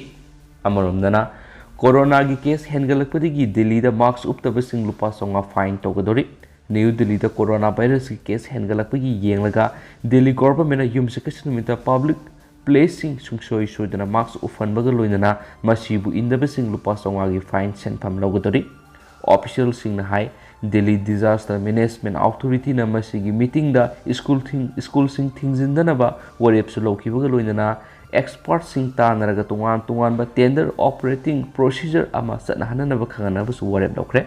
ꯑꯃꯔꯣꯝꯗꯅ, ꯀꯣꯔꯣꯅꯥꯒꯤ case ꯍꯦꯟꯒꯠꯂꯛꯄꯗꯒꯤ ꯗꯤꯜꯂꯤꯗ mask ꯎꯞꯇꯕꯁꯤꯡ ꯂꯨꯄꯥ ꯆꯥꯝꯃꯉꯥ fine ꯇꯧꯒꯗꯧꯔꯤ꯫ ꯅ꯭ꯌꯨ ꯗꯤꯜꯂꯤꯗ ꯀꯣꯔꯣꯅꯥ virusꯀꯤ case ꯍꯦꯟꯒꯠꯂꯛꯄꯒꯤ ꯌꯦꯡꯂꯒ ꯗꯤꯜꯂꯤ governmentꯅ ꯌꯨꯝꯁꯀꯩꯁ ꯅꯨꯃꯤꯠꯇ public placeꯁꯤꯡ ꯁꯨꯡꯁꯣꯏ ꯁꯣꯏꯗꯅ mask ꯎꯞꯍꯟꯕꯒ ꯂꯣꯏꯅꯅ ꯃꯁꯤꯕꯨ ꯏꯟꯗꯕꯁꯤꯡ ꯂꯨꯄꯥ ꯆꯥꯝꯃꯉꯥꯒꯤ fine ꯁꯦꯟꯐꯝ ꯂꯧꯒꯗꯧꯔꯤ꯫ Officialꯁꯤꯡꯅ ꯍꯥꯏ, ꯗꯤꯜꯂꯤ Disaster Management Authorityꯅ ꯃꯁꯤꯒꯤ meetingꯗ school ꯊꯤꯡ-, schoolꯁꯤꯡ ꯊꯤꯡꯖꯤꯟꯗꯅꯕ ꯋꯥꯔꯦꯞꯁꯨ ꯂꯧꯈꯤꯕꯒ ꯂꯣꯏꯅꯅ expertꯁꯤꯡ ꯇꯥꯟꯅꯔꯒ ꯇꯣꯉꯥꯟ ꯇꯣꯉꯥꯟꯕ tender operating procedure ꯑꯃ ꯆꯠꯅꯍꯟꯅꯕ ꯈꯪꯍꯟꯅꯕꯁꯨ ꯋꯥꯔꯦꯞ ꯂꯧꯈ꯭ꯔꯦ꯫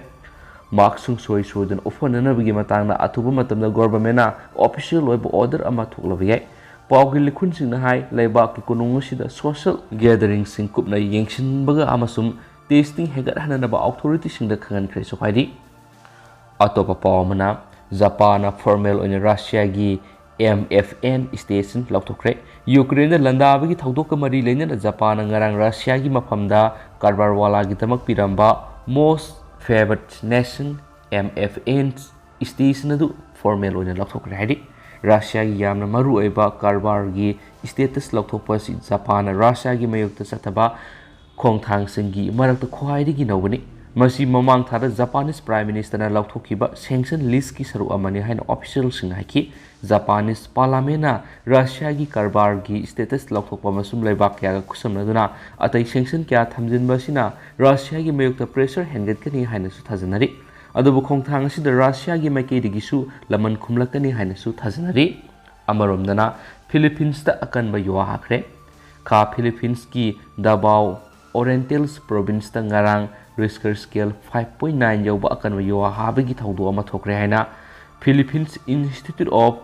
Mask ꯁꯨꯡꯁꯣꯏ ꯁꯣꯏꯗꯅ ꯎꯞꯍꯟꯅꯅꯕꯒꯤ ꯃꯇꯥꯡꯗ ꯑꯊꯨꯕ ꯃꯇꯝꯗ governmentꯅ official ꯑꯣꯏꯕ order ꯑꯃ ꯊꯣꯛꯂꯕ ꯌꯥꯏ꯫ ꯄꯥꯎꯒꯤ ꯂꯤꯈꯨꯟꯁꯤꯡꯅ ꯍꯥꯏ, ꯂꯩꯕꯥꯛꯀꯤ ꯀꯣꯅꯨꯡ ꯑꯁꯤꯗ social gatheringꯁꯤꯡ ꯀꯨꯞꯅ ꯌꯦꯡꯁꯤꯟꯕꯒ ꯑꯃꯁꯨꯡ testing ꯍꯦꯟꯒꯠꯍꯟꯅꯅꯕ authorityꯁꯤꯡꯗ ꯈꯪꯍꯟꯈ꯭ꯔꯦꯁꯨ ꯍꯥꯏꯔꯤ꯫ ꯑꯇꯣꯞꯄ ꯄꯥꯎ ꯑꯃꯅ, ꯖꯄꯥꯟꯅ formal ꯑꯣꯏꯅ ꯔꯁꯤꯌꯥꯒꯤ M F N station ꯂꯧꯊꯣꯛꯈ꯭ꯔꯦ꯫ ꯌꯨꯀ꯭ꯔꯦꯟꯗ ꯂꯥꯟꯗꯥꯕꯒꯤ ꯊꯧꯗꯣꯛꯀ ꯃꯔꯤ ꯂꯩꯅꯅ ꯖꯄꯥꯟꯅ ꯉꯔꯥꯡ ꯔꯁꯤꯌꯥꯒꯤ ꯃꯐꯝꯗ ꯀꯔꯕꯥꯔ ꯋꯥꯂꯥꯒꯤꯗꯃꯛ ꯄꯤꯔꯝꯕ most favored nation, M F N station ꯑꯗꯨ formal ꯑꯣꯏꯅ ꯂꯧꯊꯣꯛꯈ꯭ꯔꯦ ꯍꯥꯏꯔꯤ꯫ ꯔꯁꯤꯌꯥꯒꯤ ꯌꯥꯝꯅ ꯃꯔꯨꯑꯣꯏꯕ ꯀꯔꯕꯥꯔꯒꯤ status ꯂꯧꯊꯣꯛꯄ ꯑꯁꯤ ꯖꯄꯥꯟꯅ ꯔꯁꯤꯌꯥꯒꯤ ꯃꯥꯌꯣꯛꯇ ꯆꯠꯊꯕ ꯈꯣꯡꯊꯥꯡꯁꯤꯡꯒꯤ ꯃꯔꯛꯇ ꯈ꯭ꯋꯥꯏꯗꯒꯤ ꯅꯧꯕꯅꯤ꯫ ꯃꯁꯤ ꯃꯃꯥꯡ ꯊꯥꯗ Japanese Prime Ministerꯅ ꯂꯧꯊꯣꯛꯈꯤꯕ sanction listꯀꯤ ꯁꯔꯨꯛ ꯑꯃꯅꯤ ꯍꯥꯏꯅ officialꯁꯤꯡꯅ ꯍꯥꯏꯈꯤ꯫ Japanese Parliamentꯅ ꯔꯁꯤꯌꯥꯒꯤ ꯀꯔꯕꯥꯔꯒꯤ status ꯂꯧꯊꯣꯛꯄ ꯑꯃꯁꯨꯡ ꯂꯩꯕꯥꯛ ꯀꯌꯥꯒ ꯈꯨꯠꯁꯝꯅꯗꯨꯅ ꯑꯇꯩ sanction ꯀꯌꯥ ꯊꯝꯖꯤꯟꯕ ꯑꯁꯤꯅ ꯔꯁꯤꯌꯥꯒꯤ ꯃꯥꯌꯣꯛꯇ pressure ꯍꯦꯟꯒꯠꯀꯅꯤ ꯍꯥꯏꯅꯁꯨ ꯊꯥꯖꯅꯔꯤ꯫ ꯑꯗꯨꯕꯨ ꯈꯣꯡꯊꯥꯡ ꯑꯁꯤꯗ ꯔꯁꯤꯌꯥꯒꯤ ꯃꯥꯏꯀꯩꯗꯒꯤꯁꯨ ꯂꯃꯟ ꯈꯨꯝꯂꯛꯀꯅꯤ ꯍꯥꯏꯅꯁꯨ ꯊꯥꯖꯅꯔꯤ꯫ ꯑꯃꯔꯣꯝꯗꯅ Philippinesꯇ ꯑꯀꯟꯕ ꯌꯨ ꯍꯥꯈ꯭ꯔꯦ꯫ ꯈꯥ Philippinesꯀꯤ Davao Oriental Provinceꯇ ꯉꯔꯥꯡ Richter scale five point nine ꯌꯧꯕ ꯑꯀꯟꯕ ꯌꯨ ꯍꯥꯕꯒꯤ ꯊꯧꯗꯣꯛ ꯑꯃ ꯊꯣꯛꯈ꯭ꯔꯦ ꯍꯥꯏꯅ Philippines Institute of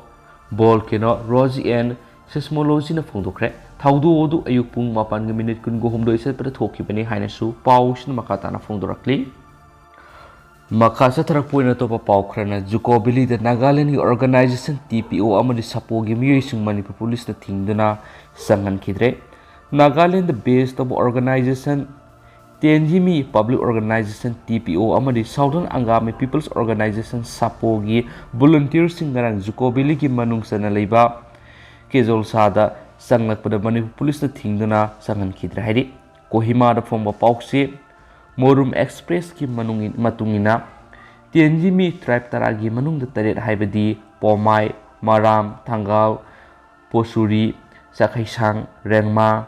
Volcanology and Seismologyꯅ ꯐꯣꯡꯗꯣꯛꯈ꯭ꯔꯦ꯫ ꯊꯧꯗꯣꯛ ꯑꯗꯨ ꯑꯌꯨꯛ ꯄꯨꯡ ꯃꯥꯄꯟꯒ minute ꯀꯨꯟꯍꯨꯝꯗꯣꯏ ꯆꯠꯄꯗ ꯊꯣꯛꯈꯤꯕꯅꯤ ꯍꯥꯏꯅꯁꯨ ꯄꯥꯎꯁꯤꯅ ꯃꯈꯥ ꯇꯥꯅ ꯐꯣꯡꯗꯣꯔꯛꯂꯤ꯫ ꯃꯈꯥ ꯆꯠꯊꯔꯛꯄ ꯑꯣꯏꯅ ꯑꯇꯣꯞꯄ ꯄꯥꯎ ꯈꯔꯅ, Juko Valleyꯗ Nagalandꯒꯤ organization TPO ꯑꯃꯗꯤ SAPOꯒꯤ ꯃꯤꯑꯣꯏꯁꯤꯡ ꯃꯅꯤꯄꯨꯔ ꯄꯨꯂꯤꯁꯅ ꯊꯤꯡꯗꯨꯅ ꯆꯪꯍꯟꯈꯤꯗ꯭ꯔꯦ꯫ Nagalandꯗ base ꯇꯧꯕ organization Tenjimi Public Organization TPO ꯑꯃꯗꯤ Southern Angami People's Organization SAPOꯒꯤ volunteerꯁꯤꯡ ꯉꯔꯥꯡ Juko Valleyꯒꯤ ꯃꯅꯨꯡ ꯆꯟꯅ ꯂꯩꯕ ꯀꯦꯖꯣꯜꯁꯥꯗ ꯆꯪꯂꯛꯄꯗ ꯃꯅꯤꯄꯨꯔ ꯄꯨꯂꯤꯁꯅ ꯊꯤꯡꯗꯨꯅ ꯆꯪꯍꯟꯈꯤꯗ꯭ꯔꯦ ꯍꯥꯏꯔꯤ꯫ ꯀꯣꯍꯤꯃꯥꯗ ꯐꯣꯡꯕ ꯄꯥꯎꯆꯦ Morum Expressꯀꯤ ꯃꯅꯨꯡ-, ꯃꯇꯨꯡ ꯏꯟꯅ, Tenjimi tribe ꯇꯔꯥꯒꯤ ꯃꯅꯨꯡꯗ ꯇꯔꯦꯠ, ꯍꯥꯏꯕꯗꯤ ꯄꯣꯃꯥꯏ, ꯃꯔꯥꯝ, ꯊꯪꯒꯥꯜ, ꯄꯣꯁꯨꯔꯤ, ꯆꯥꯈꯩꯁꯥꯡ, ꯔꯦꯡꯃꯥ,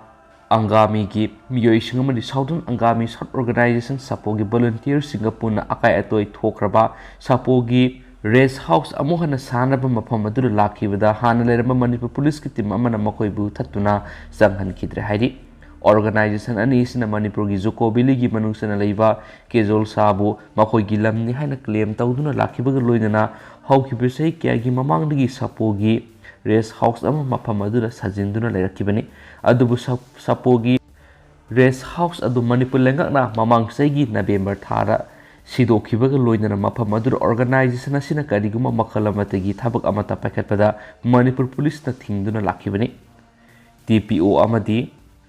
ꯑꯪꯒꯥꯃꯤꯒꯤ ꯃꯤꯑꯣꯏꯁꯤꯡ ꯑꯃꯗꯤ Southern Angami South Organization SAPOꯒꯤ volunteerꯁꯤꯡꯒ ꯄꯨꯟꯅ ꯑꯀꯥꯏ ꯑꯇꯣꯏ ꯊꯣꯛꯈ꯭ꯔꯕ SAPOꯒꯤ rest house ꯑꯃꯨꯛ ꯍꯟꯅ ꯁꯥꯅꯕ ꯃꯐꯝ ꯑꯗꯨꯗ ꯂꯥꯛꯈꯤꯕꯗ ꯍꯥꯟꯅ ꯂꯩꯔꯝꯕ ꯃꯅꯤꯄꯨꯔ ꯄꯨꯂꯤꯁꯀꯤ team ꯑꯃꯅ ꯃꯈꯣꯏꯕꯨ ꯊꯠꯇꯨꯅ ꯆꯪꯍꯟꯈꯤꯗ꯭ꯔꯦ ꯍꯥꯏꯔꯤ꯫ Organization ꯑꯅꯤ ꯑꯁꯤꯅ ꯃꯅꯤꯄꯨꯔꯒꯤ ꯖꯨꯀꯣ ꯚꯦꯂꯤꯒꯤ ꯃꯅꯨꯡ ꯆꯟꯅ ꯂꯩꯕ ꯀꯦꯖꯣꯜ ꯁꯥꯕꯨ ꯃꯈꯣꯏꯒꯤ ꯂꯝꯅꯤ ꯍꯥꯏꯅ claim ꯇꯧꯗꯨꯅ ꯂꯥꯛꯈꯤꯕꯒ ꯂꯣꯏꯅꯅ ꯍꯧꯈꯤꯕ ꯆꯍꯤ ꯀꯌꯥꯒꯤ ꯃꯃꯥꯡꯗꯒꯤ ꯁꯥꯄꯣꯒꯤ rest house ꯑꯃ ꯃꯐꯝ ꯑꯗꯨꯗ ꯁꯥꯖꯤꯟꯗꯨꯅ ꯂꯩꯔꯛꯈꯤꯕꯅꯤ꯫ ꯑꯗꯨꯕꯨ ꯁꯥ-, ꯁꯥꯄꯣꯒꯤ rest house ꯑꯗꯨ ꯃꯅꯤꯄꯨꯔ ꯂꯩꯉꯥꯛꯅ ꯃꯃꯥꯡ ꯆꯍꯤꯒꯤ November ꯊꯥꯗ ꯁꯤꯗꯣꯛꯈꯤꯕꯒ ꯂꯣꯏꯅꯅ ꯃꯐꯝ ꯑꯗꯨꯗ organization ꯑꯁꯤꯅ ꯀꯔꯤꯒꯨꯝꯕ ꯃꯈꯜ ꯑꯃꯠꯇꯒꯤ ꯊꯕꯛ ꯑꯃꯠꯇ ꯄꯥꯏꯈꯠꯄꯗ ꯃꯅꯤꯄꯨꯔ ꯄꯨꯂꯤꯁꯅ ꯊꯤꯡꯗꯨꯅ ꯂꯥꯛꯈꯤꯕꯅꯤ꯫ TPO ꯑꯃꯗꯤ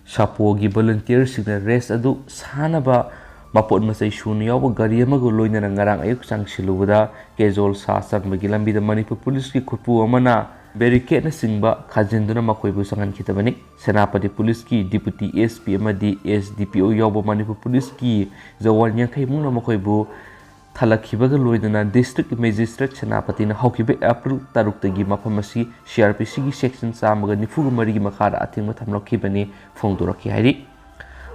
ꯁꯥꯄꯣꯒꯤ volunteerꯁꯤꯡꯅ rest ꯑꯗꯨ ꯁꯥꯅꯕ ꯃꯄꯣꯠ ꯃꯆꯩ ꯁꯨꯅ ꯌꯥꯎꯕ ꯒꯥꯔꯤ ꯑꯃꯒ ꯂꯣꯏꯅꯅ ꯉꯔꯥꯡ ꯑꯌꯨꯛ ꯆꯪꯁꯤꯜꯂꯨꯕꯗ ꯀꯦꯖꯣꯜ ꯁꯥ ꯆꯪꯕꯒꯤ ꯂꯝꯕꯤꯗ ꯃꯅꯤꯄꯨꯔ ꯄꯨꯂꯤꯁꯀꯤ ꯈꯨꯠꯄꯨ ꯑꯃꯅ ꯕꯦꯔꯤꯀꯦꯠꯅꯆꯤꯡꯕ ꯈꯥꯖꯤꯟꯗꯨꯅ ꯃꯈꯣꯏꯕꯨ ꯆꯪꯍꯟꯈꯤꯗꯕꯅꯤ꯫ ꯁꯦꯅꯥꯄꯇꯤ ꯄꯨꯂꯤꯁꯀꯤ ꯗꯤꯄꯨꯇꯤ ꯑꯦꯁ ꯄꯤ ꯑꯃꯗꯤ ꯑꯦꯁ ꯗꯤ ꯄꯤ ꯑꯣ ꯌꯥꯎꯕ ꯃꯅꯤꯄꯨꯔ ꯄꯨꯂꯤꯁꯀꯤ ꯖꯋꯥꯟ ꯌꯥꯡꯈꯩ ꯃꯨꯛꯅ ꯃꯈꯣꯏꯕꯨ ꯊꯜꯂꯛꯈꯤꯕꯒ ꯂꯣꯏꯅꯅ ꯗꯤꯁꯇ꯭ꯔꯤꯛ ꯃꯦꯖꯤꯁꯇ꯭ꯔꯦꯠ ꯁꯦꯅꯥꯄꯇꯤꯅ ꯍꯧꯈꯤꯕ ꯑꯦꯄ꯭ꯔꯤꯜ ꯇꯔꯨꯛꯇꯒꯤ ꯃꯐꯝ ꯑꯁꯤ ꯁꯤ ꯑꯥꯔ ꯄꯤ ꯁꯤꯒꯤ ꯁꯦꯛꯁꯟ ꯆꯥꯝꯃꯒ ꯅꯤꯐꯨꯒ ꯃꯔꯤꯒꯤ ꯃꯈꯥꯗ ꯑꯊꯤꯡꯕ ꯊꯝꯂꯛꯈꯤꯕꯅꯤ ꯐꯣꯡꯗꯣꯔꯛꯈꯤ ꯍꯥꯏꯔꯤ꯫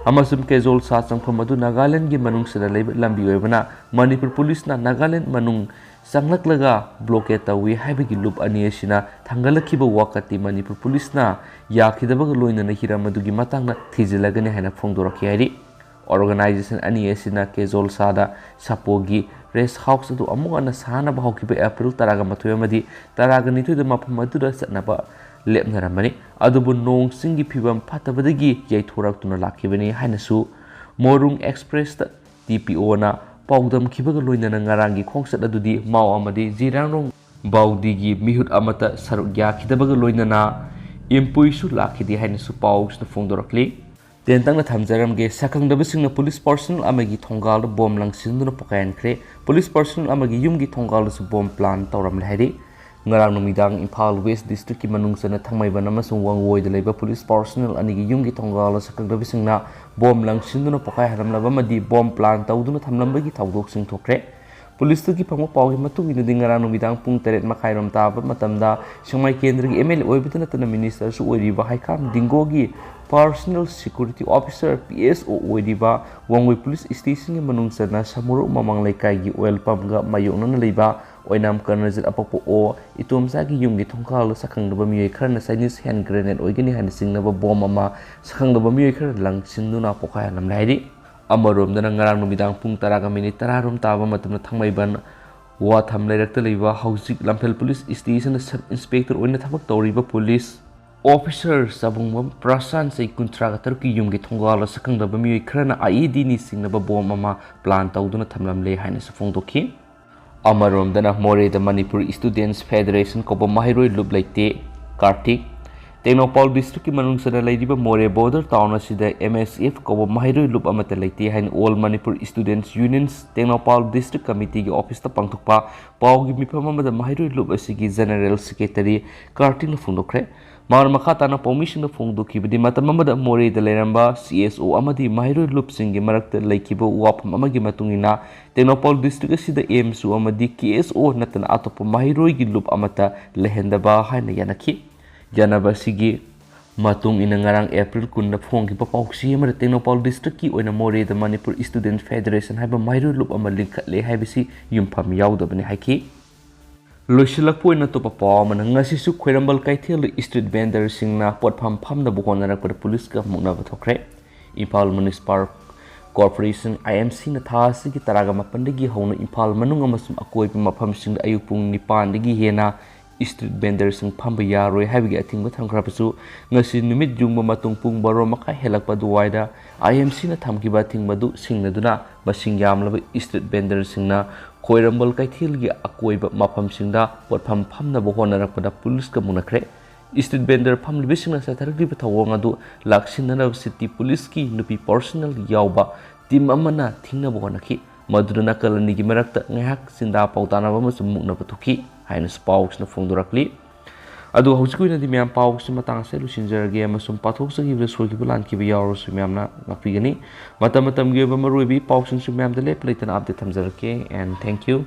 ꯑꯃꯁꯨꯡ ꯀꯦꯖꯣꯜ ꯁꯥ ꯆꯪꯐꯝ ꯑꯗꯨ ꯅꯥꯒꯥꯂꯦꯟꯗꯒꯤ ꯃꯅꯨꯡ ꯆꯟꯅ ꯂꯩꯕ ꯂꯝꯕꯤ ꯑꯣꯏꯕꯅ ꯃꯅꯤꯄꯨꯔ ꯄꯨꯂꯤꯁꯅ ꯅꯥꯒꯥꯂꯦꯟ ꯃꯅꯨꯡ ꯆꯪꯂꯛꯂꯒ ꯕ꯭ꯂꯣꯀꯦꯠ ꯇꯧꯏ ꯍꯥꯏꯕꯒꯤ ꯂꯨꯞ ꯑꯅꯤ ꯑꯁꯤꯅ ꯊꯥꯡꯒꯠꯂꯛꯈꯤꯕ ꯋꯥꯀꯠꯇꯤ ꯃꯅꯤꯄꯨꯔ ꯄꯨꯂꯤꯁꯅ ꯌꯥꯈꯤꯗꯕꯒ ꯂꯣꯏꯅꯅ ꯍꯤꯔꯝ ꯑꯗꯨꯒꯤ ꯃꯇꯥꯡꯗ ꯊꯤꯖꯤꯜꯂꯒꯅꯤ ꯍꯥꯏꯅ ꯐꯣꯡꯗꯣꯔꯛꯈꯤ ꯍꯥꯏꯔꯤ꯫ ꯑꯣꯔꯒꯅꯥꯏꯖꯦꯁꯟ ꯑꯅꯤ ꯑꯁꯤꯅ ꯀꯦꯖꯣꯜ ꯁꯥꯗ ꯁꯥꯄꯣꯒꯤ ꯔꯦꯁ ꯍꯥꯎꯁ ꯑꯗꯨ ꯑꯃꯨꯛ ꯍꯟꯅ ꯁꯥꯅꯕ ꯍꯧꯈꯤꯕ ꯑꯦꯄ꯭ꯔꯤꯜ ꯇꯔꯥꯒ ꯃꯥꯊꯣꯏ ꯑꯃꯗꯤ ꯇꯔꯥꯒ ꯅꯤꯊꯣꯏꯗ ꯃꯐꯝ ꯑꯗꯨꯗ ꯆꯠꯅꯕ ꯂꯦꯞꯅꯔꯝꯕꯅꯤ꯫ ꯑꯗꯨꯕꯨ ꯅꯣꯡ ꯆꯤꯡꯒꯤ ꯐꯤꯕꯝ ꯐꯠꯇꯕꯗꯒꯤ ꯌꯩꯊꯣꯔꯛꯇꯨꯅ ꯂꯥꯛꯈꯤꯕꯅꯤ ꯍꯥꯏꯅꯁꯨ ꯃꯣꯔꯨꯡ ꯑꯦꯛꯁꯄ꯭ꯔꯦꯁꯇ ꯇꯤ ꯄꯤ ꯑꯣꯅ ꯄꯥꯎꯗꯝꯈꯤꯕꯒ ꯂꯣꯏꯅꯅ ꯉꯔꯥꯡꯒꯤ ꯈꯣꯡꯆꯠ ꯑꯗꯨꯗꯤ ꯃꯥꯎ ꯑꯃꯗꯤ ꯖꯤꯔꯥꯡꯔꯣꯡ ꯕꯥꯎꯗꯤꯒꯤ ꯃꯤꯍꯨꯠ ꯑꯃꯠꯇ ꯁꯔꯨꯛ ꯌꯥꯈꯤꯗꯕꯒ ꯂꯣꯏꯅꯅ ꯏꯝꯄꯨꯏꯁꯨ ꯂꯥꯛꯈꯤꯗꯦ ꯍꯥꯏꯅꯁꯨ ꯄꯥꯎꯁꯤꯅ ꯐꯣꯡꯗꯣꯔꯛꯂꯤ꯫ ꯇꯦꯟꯇꯛꯅ ꯊꯝꯖꯔꯝꯒꯦ, ꯁꯛꯈꯪꯗꯕꯁꯤꯡꯅ ꯄꯨꯂꯤꯁ ꯄꯥꯔꯁꯣꯅꯦꯜ ꯑꯃꯒꯤ ꯊꯣꯡꯒꯥꯜꯗ ꯕꯣꯝ ꯂꯪꯁꯤꯟꯗꯨꯅ ꯄꯣꯈꯥꯏꯍꯟꯈ꯭ꯔꯦ꯫ ꯄꯨꯂꯤꯁ ꯄꯥꯔꯁꯣꯅꯦꯜ ꯑꯃꯒꯤ ꯌꯨꯝꯒꯤ ꯊꯣꯡꯒꯥꯜꯗꯁꯨ ꯕꯣꯝ ꯄ꯭ꯂꯥꯟ ꯇꯧꯔꯝꯂꯦ ꯍꯥꯏꯔꯤ꯫ ꯉꯔꯥꯡ ꯅꯨꯃꯤꯗꯥꯡ ꯏꯝꯐꯥꯜ ꯋꯦꯁ ꯗꯤꯁꯇ꯭ꯔꯤꯛꯀꯤ ꯃꯅꯨꯡ ꯆꯟꯅ ꯊꯥꯡꯃꯩꯕꯟ ꯑꯃꯁꯨꯡ ꯋꯥꯡꯒꯣꯏꯗ ꯂꯩꯕ ꯄꯨꯂꯤꯁ ꯄꯥꯔꯁꯣꯅꯦꯜ ꯑꯅꯤꯒꯤ ꯌꯨꯝꯒꯤ ꯊꯣꯡꯒꯥꯜꯗ ꯁꯛꯈꯪꯗꯕꯁꯤꯡꯅ ꯕꯣꯝ ꯂꯪꯁꯤꯟꯗꯨꯅ ꯄꯣꯈꯥꯏꯍꯜꯂꯝꯂꯕ ꯑꯃꯗꯤ ꯕꯣꯝ ꯄ꯭ꯂꯥꯟ ꯇꯧꯗꯨꯅ ꯊꯝꯂꯝꯕꯒꯤ ꯊꯧꯗꯣꯛꯁꯤꯡ ꯊꯣꯛꯈ꯭ꯔꯦ꯫ ꯄꯨꯂꯤꯁꯇꯒꯤ ꯐꯪꯕ ꯄꯥꯎꯒꯤ ꯃꯇꯨꯡ ꯏꯟꯅꯗꯤ ꯉꯔꯥꯡ ꯅꯨꯃꯤꯗꯥꯡ ꯄꯨꯡ ꯇꯔꯦꯠ ꯃꯈꯥꯏꯔꯣꯝ ꯇꯥꯕ ꯃꯇꯝꯗ ꯁꯦꯡꯃꯥꯏ ꯀꯦꯟꯗ꯭ꯔꯒꯤ ꯑꯦꯝ ꯑꯦꯜ ꯑꯦ ꯑꯣꯏꯕꯇ ꯅꯠꯇꯅ ꯃꯤꯅꯤꯁꯇꯔꯁꯨ ꯑꯣꯏꯔꯤꯕ ꯍꯩꯈꯥꯝ ꯗꯤꯡꯒꯣꯒꯤ personal security officer P S O ꯑꯣꯏꯔꯤꯕ ꯋꯥꯡꯒꯣꯏ ꯄꯨꯂꯤꯁ ꯁ꯭ꯇꯦꯁꯟꯒꯤ ꯃꯅꯨꯡ ꯆꯟꯅ ꯁꯃꯨꯔꯧ ꯃꯃꯥꯡ ꯂꯩꯀꯥꯏꯒꯤ ꯑꯣꯏꯜ ꯄꯝꯒ ꯃꯥꯌꯣꯛꯅꯅ ꯂꯩꯕ ꯑꯣꯏꯅꯥꯝ ꯀꯔꯅꯖꯤꯠ ꯑꯄꯛꯄ ꯑꯣ ꯏꯇꯣꯝꯆꯥꯒꯤ ꯌꯨꯝꯒꯤ ꯊꯣꯡꯒꯥꯜꯗ ꯁꯛꯈꯪꯗꯕ ꯃꯤꯑꯣꯏ ꯈꯔꯅ ꯆꯥꯏꯅꯤꯁ ꯍꯦꯟ ꯒ꯭ꯔꯦꯅꯦꯗ ꯑꯣꯏꯒꯅꯤ ꯍꯥꯏꯅ ꯆꯤꯡꯅꯕ ꯕꯣꯝ ꯑꯃ ꯁꯛꯈꯪꯗꯕ ꯃꯤꯑꯣꯏ ꯈꯔꯅ ꯂꯪꯁꯤꯟꯗꯨꯅ ꯄꯣꯈꯥꯏꯍꯜꯂꯝꯂꯦ ꯍꯥꯏꯔꯤ꯫ ꯑꯃꯔꯣꯝꯗꯅ ꯉꯔꯥꯡ ꯅꯨꯃꯤꯗꯥꯡ ꯄꯨꯡ ꯇꯔꯥꯒ ꯃꯤꯅꯤꯠ ꯇꯔꯥ ꯔꯣꯝ ꯇꯥꯕ ꯃꯇꯝꯗ ꯊꯥꯡꯃꯩꯕꯟ ꯋꯥꯊꯝ ꯂꯩꯔꯛꯇ ꯂꯩꯕ ꯍꯧꯖꯤꯛ ꯂꯝꯐꯦꯜ ꯄꯨꯂꯤꯁ ꯁ꯭ꯇꯦꯁꯟꯗ ꯁꯕ ꯏꯟꯁꯄꯦꯛꯇꯔ ꯑꯣꯏꯅ ꯊꯕꯛ ꯇꯧꯔꯤꯕ ꯄꯨꯂꯤꯁ ꯑꯣꯐꯤꯁꯥꯔ ꯆꯕꯨꯡꯕꯝ ꯄ꯭ꯔꯁꯥꯟ ꯆꯍꯤ ꯀꯨꯟꯊ꯭ꯔꯥꯒ ꯇꯔꯨꯛꯀꯤ ꯌꯨꯝꯒꯤ ꯊꯣꯡꯒꯥꯜꯗ ꯁꯛꯈꯪꯗꯕ ꯃꯤꯑꯣꯏ ꯈꯔꯅ ꯑꯥꯏ ꯏ ꯗꯤꯅꯤ ꯆꯤꯡꯅꯕ ꯕꯣꯝ ꯑꯃ ꯄ꯭ꯂꯥꯟ ꯇꯧꯗꯨꯅ ꯊꯝꯂꯝꯂꯦ ꯍꯥꯏꯅꯁꯨ ꯐꯣꯡꯗꯣꯛꯈꯤ꯫ ꯑꯃꯔꯣꯝꯗꯅ ꯃꯣꯔꯦꯗ ꯃꯅꯤꯄꯨꯔ ꯁ꯭ꯇꯨꯗꯦꯟꯠꯁ ꯐꯦꯗꯔꯦꯁꯟ ꯀꯧꯕ ꯃꯍꯩꯔꯣꯏ ꯂꯨꯞ ꯂꯩꯇꯦ ꯀꯥꯔꯇꯤꯛ, ꯇꯦꯡꯅꯧꯄꯥꯜ ꯗꯤꯁꯇ꯭ꯔꯤꯛꯀꯤ ꯃꯅꯨꯡ ꯆꯟꯅ ꯂꯩꯔꯤꯕ ꯃꯣꯔꯦ ꯕꯣꯔꯗꯔ ꯇꯥꯎꯟ ꯑꯁꯤꯗ ꯑꯦꯝ ꯑꯦꯁ ꯑꯦꯐ ꯀꯧꯕ ꯃꯍꯩꯔꯣꯏ ꯂꯨꯞ ꯑꯃꯠꯇ ꯂꯩꯇꯦ ꯍꯥꯏꯅ ꯑꯣꯜ ꯃꯅꯤꯄꯨꯔ ꯏꯁꯇꯨꯗꯦꯟꯠꯁ ꯌꯨꯅꯤꯌꯟꯁ ꯇꯦꯡꯅꯧꯄꯥꯜ ꯗꯤꯁꯇ꯭ꯔꯤꯛ ꯀꯃꯤꯇꯤꯒꯤ ꯑꯣꯐꯤꯁꯇ ꯄꯥꯡꯊꯣꯛꯄ ꯄꯥꯎꯒꯤ ꯃꯤꯐꯝ ꯑꯃꯗ ꯃꯍꯩꯔꯣꯏ ꯂꯨꯞ ꯑꯁꯤꯒꯤ ꯖꯦꯅꯔꯦꯜ ꯁꯦꯀ꯭ꯔꯦꯇꯔꯤ ꯀꯥꯔꯇꯤꯛꯅ ꯐꯣꯡꯗꯣꯛꯈ꯭ꯔꯦ꯫ ꯃꯥꯅ ꯃꯈꯥ ꯇꯥꯅ ꯄꯥꯎꯃꯤꯁꯤꯡꯗ ꯐꯣꯡꯗꯣꯛꯈꯤꯕꯗꯤ, ꯃꯇꯝ ꯑꯃꯗ ꯃꯣꯔꯦꯗ ꯂꯩꯔꯝꯕ ꯁꯤ ꯑꯦꯁ ꯑꯣ ꯑꯃꯗꯤ ꯃꯍꯩꯔꯣꯏ ꯂꯨꯞꯁꯤꯡꯒꯤ ꯃꯔꯛꯇ ꯂꯩꯈꯤꯕ ꯋꯥꯐꯝ ꯑꯃꯒꯤ ꯃꯇꯨꯡ ꯏꯟꯅ ꯇꯦꯡꯅꯧꯄꯥꯜ ꯗꯤꯁꯇ꯭ꯔꯤꯛ ꯑꯁꯤꯗ ꯑꯦꯝ ꯑꯦꯁ ꯑꯣ ꯑꯃꯗꯤ ꯀꯦ ꯑꯦꯁ ꯑꯣ ꯅꯠꯇꯅ ꯑꯇꯣꯞꯄ ꯃꯍꯩꯔꯣꯏꯒꯤ ꯂꯨꯞ ꯑꯃꯠꯇ ꯂꯩꯍꯟꯗꯕ ꯍꯥꯏꯅ ꯌꯥꯅꯈꯤ꯫ ꯌꯥꯅꯕ ꯑꯁꯤꯒꯤ ꯃꯇꯨꯡ ꯏꯟꯅ ꯉꯔꯥꯡ ꯑꯦꯄ꯭ꯔꯤꯜ ꯀꯨꯟꯗ ꯐꯣꯡꯈꯤꯕ ꯄꯥꯎꯆꯦ ꯑꯃꯗ ꯇꯦꯡꯅꯧꯄꯥꯜ ꯗꯤꯁꯇ꯭ꯔꯤꯛꯀꯤ ꯑꯣꯏꯅ ꯃꯣꯔꯦꯗ ꯃꯅꯤꯄꯨꯔ ꯏꯁꯇꯨꯗꯦꯟꯠ ꯐꯦꯗꯔꯦꯁꯟ ꯍꯥꯏꯕ ꯃꯍꯩꯔꯣꯏ ꯂꯨꯞ ꯑꯃ ꯂꯤꯡꯈꯠꯂꯦ ꯍꯥꯏꯕꯁꯤ ꯌꯨꯝꯐꯝ ꯌꯥꯎꯗꯕꯅꯤ ꯍꯥꯏꯈꯤ꯫ ꯂꯣꯏꯁꯤꯜꯂꯛꯄ ꯑꯣꯏꯅ ꯑꯇꯣꯞꯄ ꯄꯥꯎ ꯑꯃꯅ, ꯉꯁꯤꯁꯨ ꯈ꯭ꯋꯥꯏꯔꯝꯕꯟ ꯀꯩꯊꯦꯜꯗ ꯏꯁꯇ꯭ꯔꯤꯠ ꯚꯦꯟꯗꯔꯁꯤꯡꯅ ꯄꯣꯠꯐꯝ ꯐꯝꯅꯕ ꯍꯣꯠꯅꯔꯛꯄꯗ ꯄꯨꯂꯤꯁꯀ ꯃꯨꯛꯅꯕ ꯊꯣꯛꯈ꯭ꯔꯦ꯫ ꯏꯝꯐꯥꯜ ꯃ꯭ꯌꯨꯅꯤꯁꯤꯄꯥꯜ ꯀꯣꯔꯄꯣꯔꯦꯁꯟ, ꯑꯥꯏ ꯑꯦꯝ ꯁꯤꯅ ꯊꯥ ꯑꯁꯤꯒꯤ ꯇꯔꯥꯒ ꯃꯥꯄꯟꯗꯒꯤ ꯍꯧꯅ ꯏꯝꯐꯥꯜ ꯃꯅꯨꯡ ꯑꯃꯁꯨꯡ ꯑꯀꯣꯏꯕ ꯃꯐꯝꯁꯤꯡꯗ ꯑꯌꯨꯛ ꯄꯨꯡ ꯅꯤꯄꯥꯟꯗꯒꯤ ꯍꯦꯟꯅ ꯏꯁꯇ꯭ꯔꯤꯠ ꯚꯦꯟꯗꯔꯁꯤꯡ ꯐꯝꯕ ꯌꯥꯔꯣꯏ ꯍꯥꯏꯕꯒꯤ ꯑꯊꯤꯡꯕ ꯊꯝꯈ꯭ꯔꯕꯁꯨ, ꯉꯁꯤ ꯅꯨꯃꯤꯠ ꯌꯨꯡꯕ ꯃꯇꯨꯡ ꯄꯨꯡ ꯕꯥꯔꯣ ꯃꯈꯥꯏ ꯍꯦꯜꯂꯛꯄ ꯑꯗꯨꯋꯥꯏꯗ ꯑꯥꯏ ꯑꯦꯝ ꯁꯤꯅ ꯊꯝꯈꯤꯕ ꯑꯊꯤꯡꯕꯗꯨ ꯁꯤꯡꯅꯗꯨꯅ ꯃꯁꯤꯡ ꯌꯥꯝꯂꯕ ꯏꯁꯇ꯭ꯔꯤꯠ ꯚꯦꯟꯗꯔꯁꯤꯡꯅ ꯈ꯭ꯋꯥꯏꯔꯝꯕꯟ ꯀꯩꯊꯦꯜꯒꯤ ꯑꯀꯣꯏꯕ ꯃꯐꯝꯁꯤꯡꯗ ꯄꯣꯠꯐꯝ ꯐꯝꯅꯕ ꯍꯣꯠꯅꯔꯛꯄꯗ ꯄꯨꯂꯤꯁꯀ ꯃꯨꯛꯅꯈ꯭ꯔꯦ꯫ ꯏꯁꯇ꯭ꯔꯤꯠ ꯚꯦꯟꯗꯔ ꯐꯝꯂꯤꯕꯁꯤꯡꯅ ꯆꯠꯊꯔꯛꯂꯤꯕ ꯊꯧꯑꯣꯡ ꯑꯗꯨ ꯂꯥꯛꯁꯤꯟꯅꯅꯕ ꯁꯤꯇꯤ ꯄꯨꯂꯤꯁꯀꯤ ꯅꯨꯄꯤ ꯄꯥꯔꯁꯣꯅꯦꯜ ꯌꯥꯎꯕ ꯇꯤꯝ ꯑꯃꯅ ꯊꯤꯡꯅꯕ ꯍꯣꯠꯅꯈꯤ꯫ ꯃꯗꯨꯅ ꯅꯥꯀꯜ ꯑꯅꯤꯒꯤ ꯃꯔꯛꯇ ꯉꯥꯏꯍꯥꯛ ꯆꯤꯟꯗꯥ ꯄꯥꯎꯗꯥꯅꯕ ꯑꯃꯁꯨꯡ ꯃꯨꯛꯅꯕ ꯊꯣꯛꯈꯤ ꯍꯥꯏꯅꯁꯨ ꯄꯥꯎꯁꯤꯅ ꯐꯣꯡꯗꯣꯔꯛꯂꯤ꯫ ꯑꯗꯨ ꯍꯧꯖꯤꯛꯀꯤ ꯑꯣꯏꯅꯗꯤ ꯃꯌꯥꯝ ꯄꯥꯎꯁꯤ ꯃꯇꯥꯡ ꯑꯁꯤꯗ ꯂꯣꯏꯁꯤꯟꯖꯔꯒꯦ ꯑꯃꯁꯨꯡ ꯄꯥꯊꯣꯛꯆꯈꯤꯕꯗ ꯁꯣꯏꯈꯤꯕ ꯂꯥꯟꯈꯤꯕ ꯌꯥꯎꯔꯁꯨ ꯃꯌꯥꯝꯅ ꯉꯥꯛꯄꯤꯒꯅꯤ꯫ ꯃꯇꯝ ꯃꯇꯝꯒꯤ ꯑꯣꯏꯕ ꯃꯔꯨꯑꯣꯏꯕ ꯄꯥꯎꯁꯤꯡꯁꯨ ꯃꯌꯥꯝꯗ ꯂꯦꯞꯄ ꯂꯩꯇꯅ ꯑꯞꯗꯦꯠ ꯊꯝꯖꯔꯛꯀꯦ꯫ And thank you.